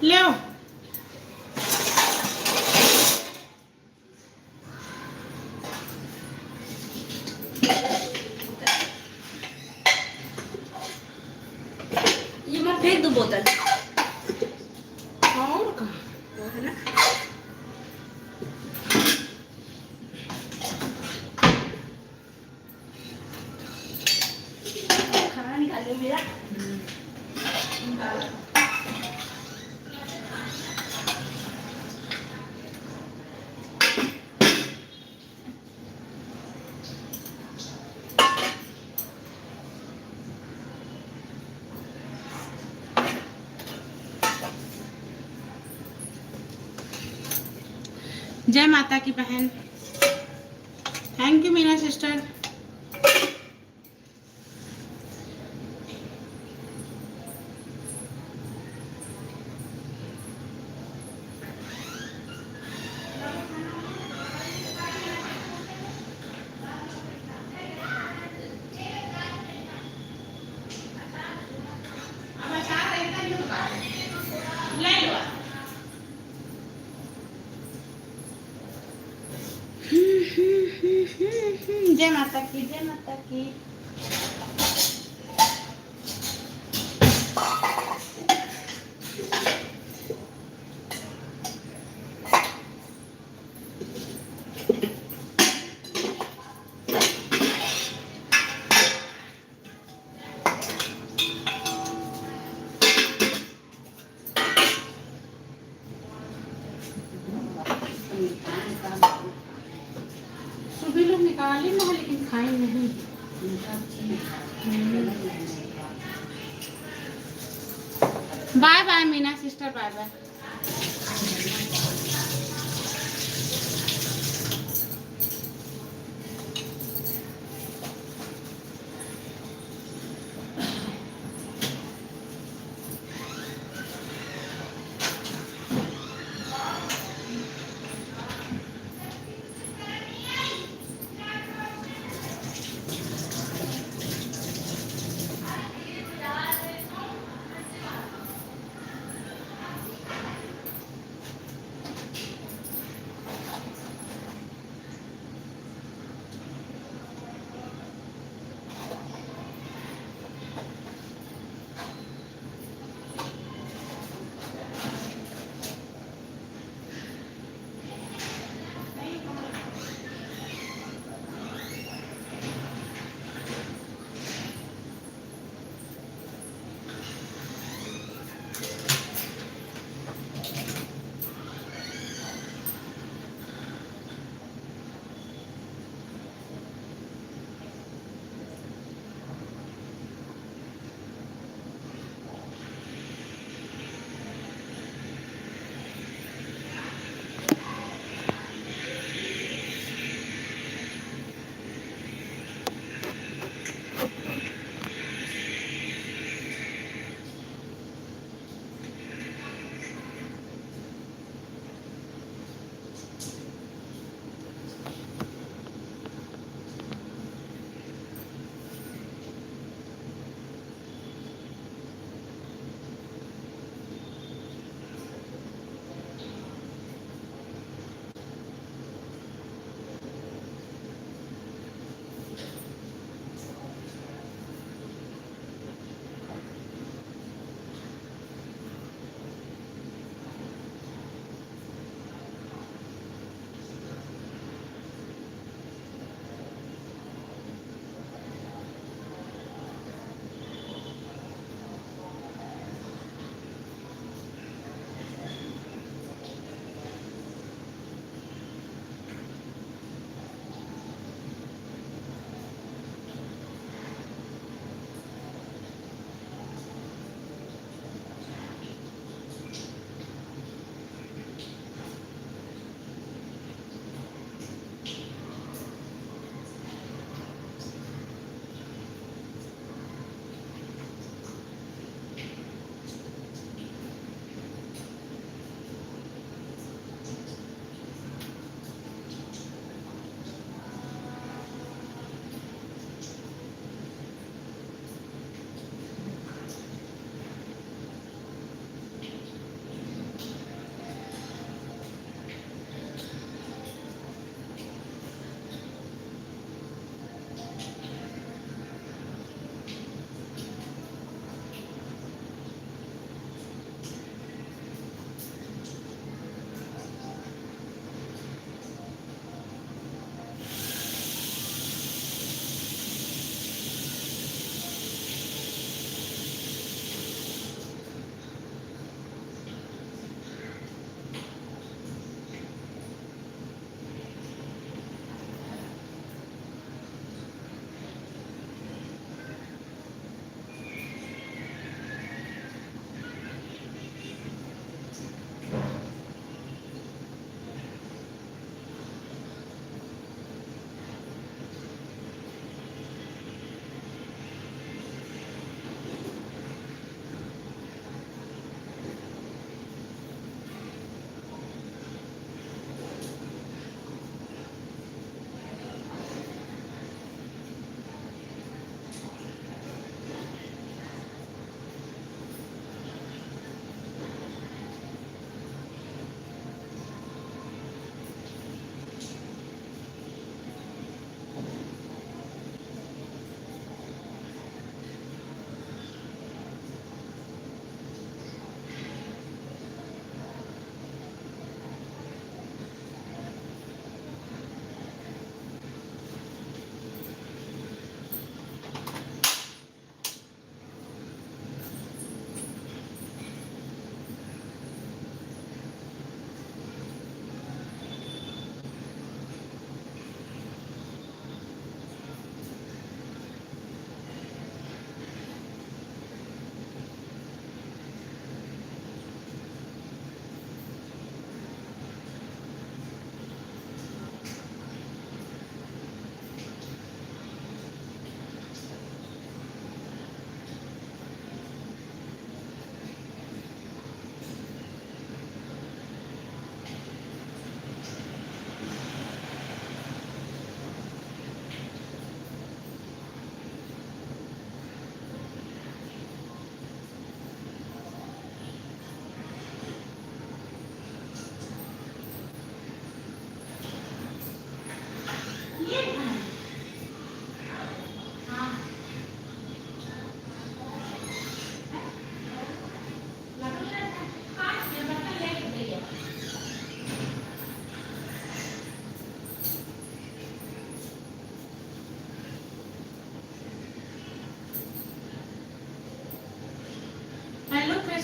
ले आओ। ये मत फेंक दो बोतल। और का? वो है ना। खाना निकाल लो मेरा। जय माता की बहन। Thank you मीना sister। जय माता की, जय माता की। सुबह लोग निकाली ना, लेकिन खाई नहीं। Bye bye Meena sister, bye bye.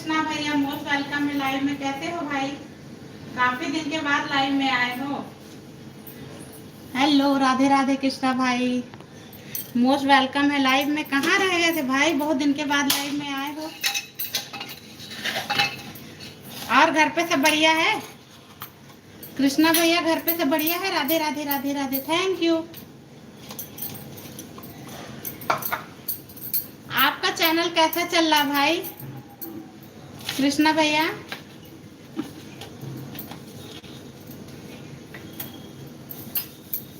Krishna भैया, most welcome है live में। कैसे हो भाई? काफी दिन के बाद live में आए हो। Hello, राधे राधे कृष्णा भाई, most welcome है live में। कहाँ रह गए थे भाई, बहुत दिन के बाद live में आए हो। और घर पे सब बढ़िया है? कृष्णा भैया, घर पे सब बढ़िया है? राधे राधे राधे राधे। Thank you। आपका channel कैसा चल रहा भाई कृष्णा भैया?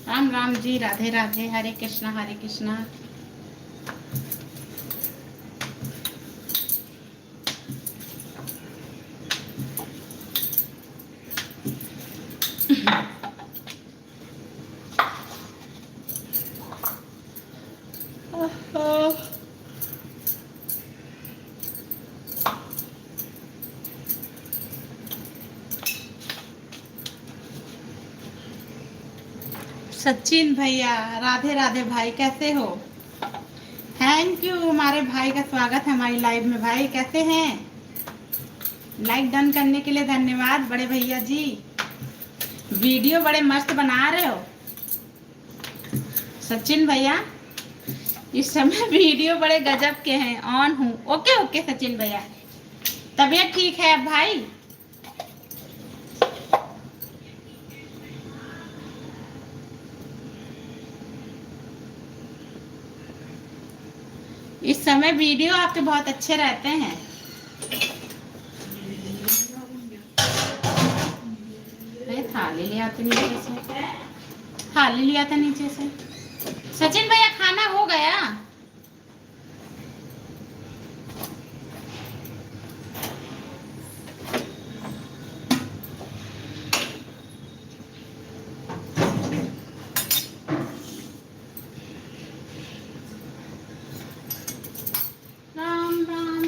राम राम जी, राधे राधे, हरे कृष्णा, हरे कृष्णा। सचिन भैया, राधे राधे भाई, कैसे हो? Thank you हमारे भाई का, स्वागत है हमारी live में। भाई कैसे हैं? Like done करने के लिए धन्यवाद बड़े भैया जी। Video बड़े मस्त बना रहे हो सचिन भैया, इस समय video बड़े गजब के हैं, on हूँ। OK, OK सचिन भैया, तबीयत ठीक है अब भाई? इस समय video आपके बहुत अच्छे रहते हैं। अरे, थाली लिया था नीचे से, थाली लिया था नीचे से। सचिन भैया, खाना हो गया? राम राम।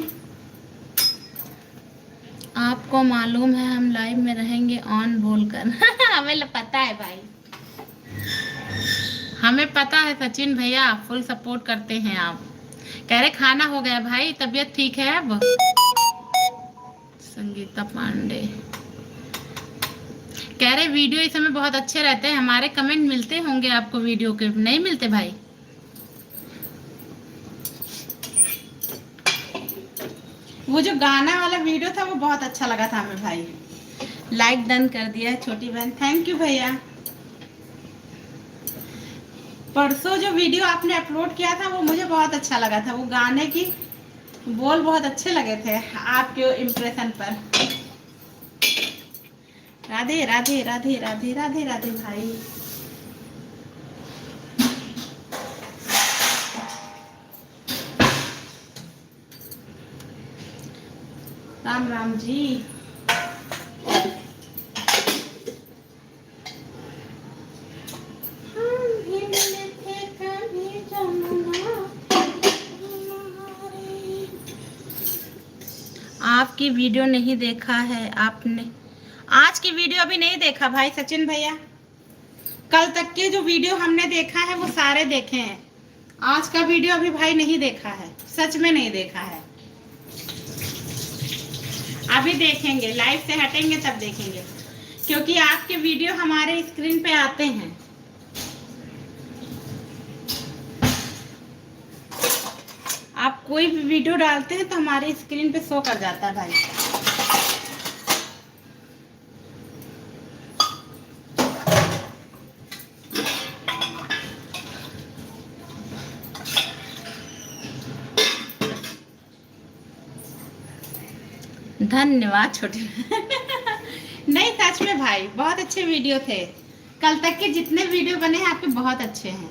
आपको मालूम है हम live में रहेंगे on बोलकर। हमें ल-, पता है भाई, हमें पता है सचिन भैया, full support करते हैं आप। कह रहे खाना हो गया भाई, तबीयत ठीक है अब? संगीता पांडे कह रहे video इस समय बहुत अच्छे रहते हैं, हमारे comment मिलते होंगे आपको video के, नहीं मिलते भाई? वो जो गाना वाला video था वो बहुत अच्छा लगा था हमें भाई। Like done कर दिया है छोटी बहन, thank you भैया। परसों जो video आपने upload किया था वो मुझे बहुत अच्छा लगा था, वो गाने की बोल बहुत अच्छे लगे थे आपके impression पर। राधे राधे राधे राधे राधे राधे भाई। राम राम जी। हम भी मिले थे कभी जमुना किनारे। आपकी video नहीं देखा है आपने, आज की video अभी नहीं देखा भाई सचिन भैया। कल तक के जो video हमने देखा है वो सारे देखे हैं, आज का video अभी भाई नहीं देखा है, सच में नहीं देखा है। अभी देखेंगे, live से हटेंगे तब देखेंगे, क्योंकि आपके video हमारे screen पे आते हैं। आप कोई भी video डालते हैं तो हमारे screen पे show कर जाता है भाई। धन्यवाद छोटे। नहीं, सच में भाई, बहुत अच्छे video थे। कल तक के जितने video बने हैं आपके, बहुत अच्छे हैं।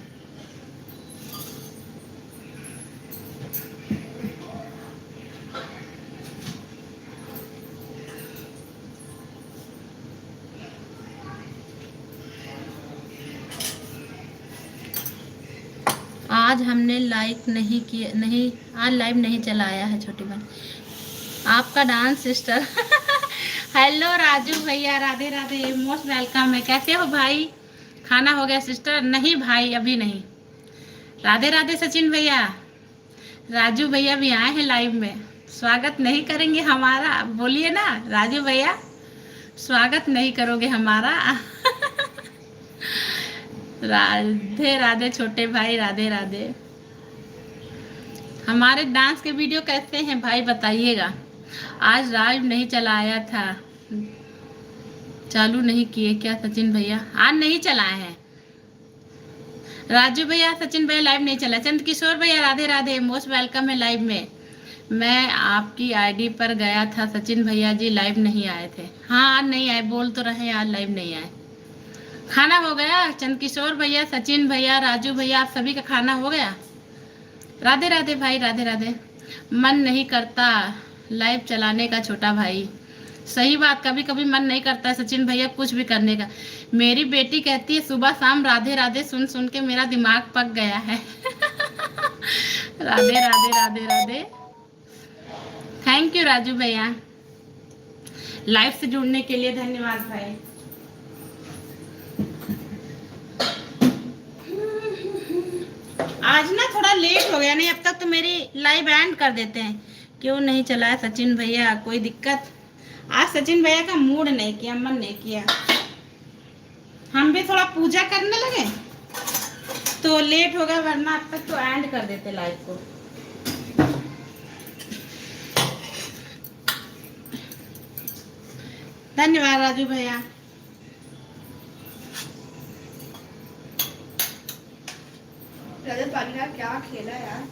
आज हमने like नहीं किया, नहीं, आज live नहीं चलाया है छोटी बहन। आपका dance sister। Hello राजू भैया, राधे राधे, most welcome है। कैसे हो भाई? खाना हो गया sister? नहीं भाई, अभी नहीं। राधे राधे सचिन भैया, राजू भैया भी आए हैं live में। स्वागत नहीं करेंगे हमारा? बोलिए ना राजू भैया, स्वागत नहीं करोगे हमारा? राधे राधे छोटे भाई, राधे राधे। हमारे डांस के वीडियो कैसे हैं भाई, बताइएगा। आज लाइव नहीं चलाया था, चालू नहीं किए क्या सचिन भैया? आज नहीं चलाए हैं। राजू भैया, सचिन भैया लाइव नहीं चला। चंद किशोर भैया, राधे राधे, मोस्ट वेलकम है लाइव में। मैं आपकी आईडी पर गया था सचिन भैया जी, लाइव नहीं आए थे। हाँ, आज नहीं आए, बोल तो रहे हैं, आज लाइव नहीं आए। खाना हो गया? चंद किशोर भैया, सचिन भैया, राजू भैया, आप सभी का खाना हो गया? राधे राधे भाई, राधे राधे। मन नहीं करता लाइव चलाने का छोटा भाई। सही बात, कभी कभी मन नहीं करता है सचिन भैया कुछ भी करने का। मेरी बेटी कहती है सुबह शाम राधे राधे सुन सुन के मेरा दिमाग पक गया है। राधे राधे, राधे राधे। थैंक यू राजू भैया, लाइव से जुड़ने के लिए धन्यवाद भाई। आज ना थोड़ा लेट हो गया, नहीं अब तक तो मेरी लाइव एंड कर देते हैं। क्यों नहीं चलाया सचिन भैया, कोई दिक्कत? आज सचिन भैया का मूड नहीं किया, मन नहीं किया। हम भी थोड़ा पूजा करने लगे तो लेट हो गया, वरना अब तक तो एंड कर देते लाइव को। धन्यवाद राजू भैया। रजत पांडा क्या खेला यार,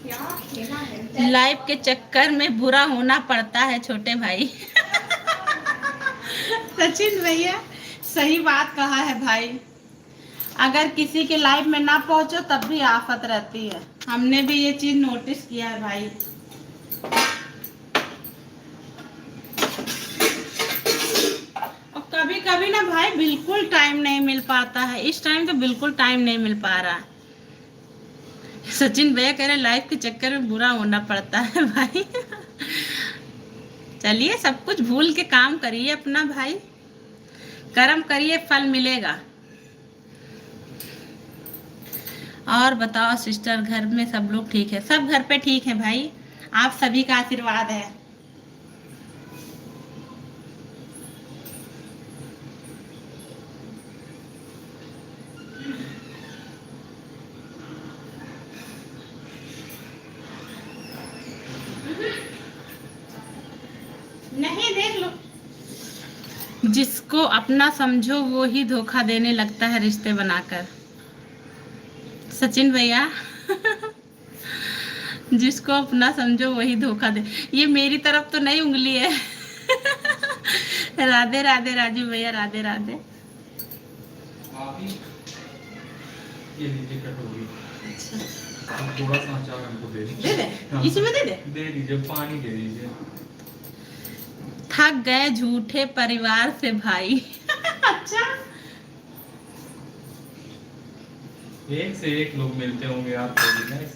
क्या खेला है। लाइव के चक्कर में बुरा होना पड़ता है छोटे भाई। सचिन भैया, सही बात कहा है भाई, अगर किसी के लाइव में ना पहुंचो तब भी आफत रहती है। हमने भी ये चीज नोटिस किया है भाई। और कभी कभी ना भाई बिल्कुल टाइम नहीं मिल पाता है, इस टाइम तो बिल्कुल टाइम नहीं मिल पा रहा है। सचिन भैया कह रहे लाइव के चक्कर में बुरा होना पड़ता है भाई। चलिए, सब कुछ भूल के काम करिए अपना भाई, कर्म करिए, फल मिलेगा। और बताओ सिस्टर, घर में सब लोग ठीक है? सब घर पे ठीक है भाई, आप सभी का आशीर्वाद है। नहीं, देख लो। जिसको अपना समझो वो ही धोखा देने लगता है रिश्ते बनाकर। सचिन भैया। जिसको अपना समझो वही धोखा दे। ये मेरी तरफ तो नहीं उंगली है। राधे राधे राजू भैया, राधे राधे। आप ही ये लीजिए कटोरी। अच्छा। आप थोड़ा सा अचार हमको दे दीजिए। दे दे? हाँ। इसी में दे दे? दे दीजिए, पानी दे दीजिए। थक गए झूठे परिवार से भाई। अच्छा। एक से एक लोग मिलते होंगे आपको भी, नहीं?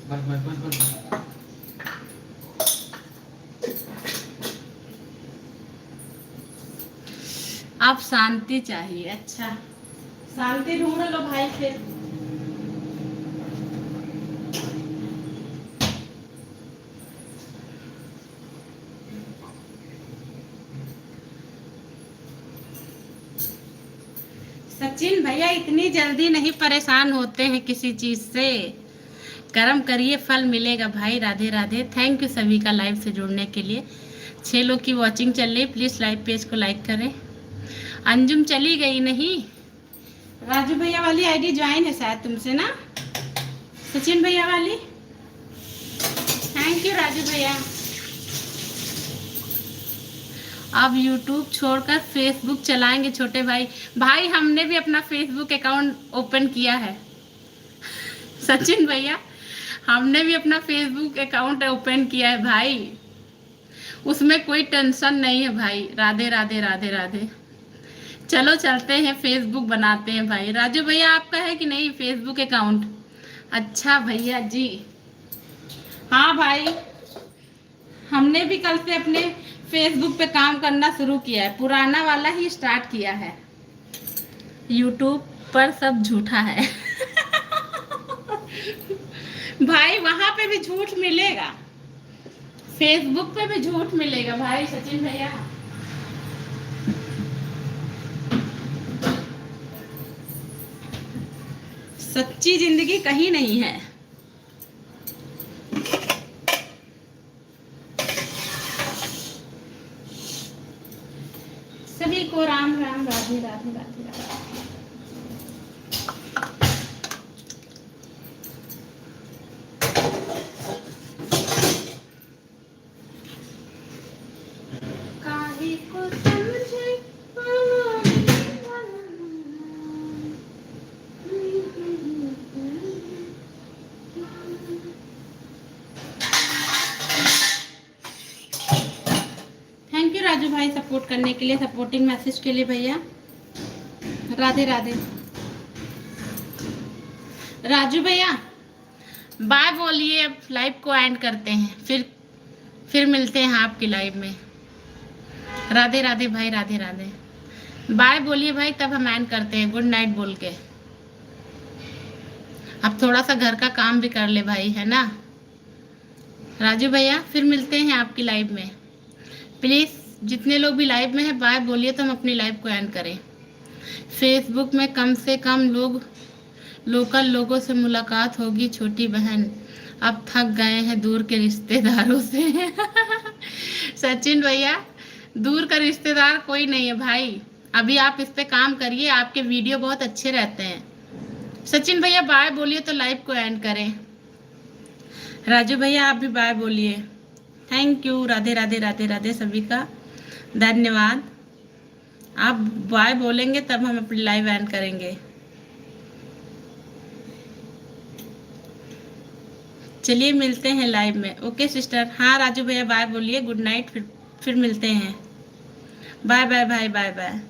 बस, बस, बस, बस, बस। आप शांति चाहिए, अच्छा, शांति ढूंढ लो भाई फिर। सचिन भैया इतनी जल्दी नहीं परेशान होते हैं किसी चीज़ से, कर्म करिए फल मिलेगा भाई। राधे राधे, थैंक यू सभी का लाइव से जुड़ने के लिए। छः लोग की वॉचिंग चल रही, प्लीज़ लाइव पेज को लाइक करें। अंजुम चली गई नहीं, राजू भैया वाली आईडी ज्वाइन है शायद तुमसे ना, सचिन भैया वाली। थैंक यू राजू भैया। अब यूट्यूब छोड़कर फेसबुक चलाएंगे छोटे भाई। भाई, हमने भी अपना फेसबुक अकाउंट ओपन किया है। सचिन भैया, हमने भी अपना फेसबुक अकाउंट ओपन किया है भाई, उसमें कोई टेंशन नहीं है भाई। राधे राधे, राधे राधे। चलो चलते हैं, फेसबुक बनाते हैं भाई। राजू भैया, आपका है कि नहीं फेसबुक अकाउंट? अच्छा भैया जी, हाँ भाई, हमने भी कल से अपने फेसबुक पे काम करना शुरू किया है, पुराना वाला ही स्टार्ट किया है। यूट्यूब पर सब झूठा है। भाई, वहां पे भी झूठ मिलेगा, Facebook पे भी झूठ मिलेगा भाई सचिन भैया। सच्ची जिंदगी कहीं नहीं है। सभी को राम राम, राधे राधे, राधे राधे। काहे को समझे Thank you राजू भाई, support करने के लिए, supporting message के लिए भैया। राधे राधे। राजू भैया, बाय बोलिए, अब लाइव को एंड करते हैं, फिर फिर मिलते हैं आपकी लाइव में। राधे राधे भाई, राधे राधे। बाय बोलिए भाई, तब हम एंड करते हैं गुड नाइट बोल के। अब थोड़ा सा घर का काम भी कर ले भाई, है ना राजू भैया? फिर मिलते हैं आपकी लाइव में। प्लीज, जितने लोग भी लाइव में हैं, बाय बोलिए तो हम अपनी लाइव को एंड करें। Facebook में कम से कम लोग, लोकल लोगों से मुलाकात होगी छोटी बहन, अब थक गए हैं दूर के रिश्तेदारों से। सचिन भैया, दूर का रिश्तेदार कोई नहीं है भाई, अभी आप इस पे काम करिए, आपके वीडियो बहुत अच्छे रहते हैं। सचिन भैया, बाय बोलिए तो लाइव को एंड करें। राजू भैया, आप भी बाय बोलिए। Thank you. राधे राधे, राधे राधे सभी का, धन्यवाद। आप बाय बोलेंगे तब हम अपनी लाइव एंड करेंगे। चलिए, मिलते हैं लाइव में। Okay sister. हाँ राजू भैया, बाय बोलिए, गुड नाइट। फिर फिर मिलते हैं। बाय बाय भाई, बाय बाय।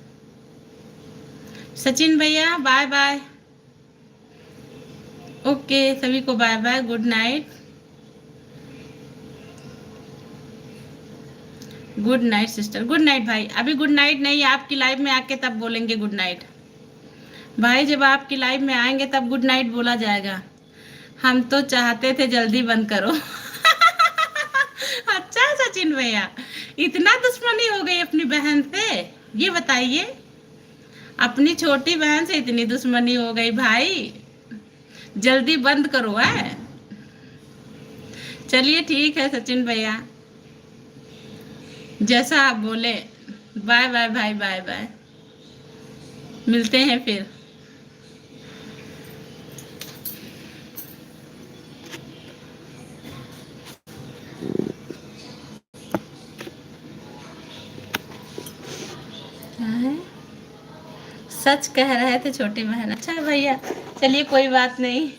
सचिन भैया, बाय बाय। ओके, सभी को bye bye, good night. Good night sister, good night भाई। अभी गुड नाइट नहीं, आपकी लाइव में आके तब बोलेंगे गुड नाइट। भाई, जब आपकी लाइव में आएंगे तब गुड नाइट बोला जाएगा। हम तो चाहते थे जल्दी बंद करो। अच्छा सचिन भैया, इतना दुश्मनी हो गई अपनी बहन से, ये बताइए। अपनी छोटी बहन से इतनी दुश्मनी हो गई भाई, जल्दी बंद करो, है। चलिए ठीक है सचिन भैया, जैसा आप बोले। बाय बाय भाई, बाय बाय, मिलते हैं फिर। क्या है? सच कह रहे थे छोटी बहन। अच्छा भैया, चलिए कोई बात नहीं।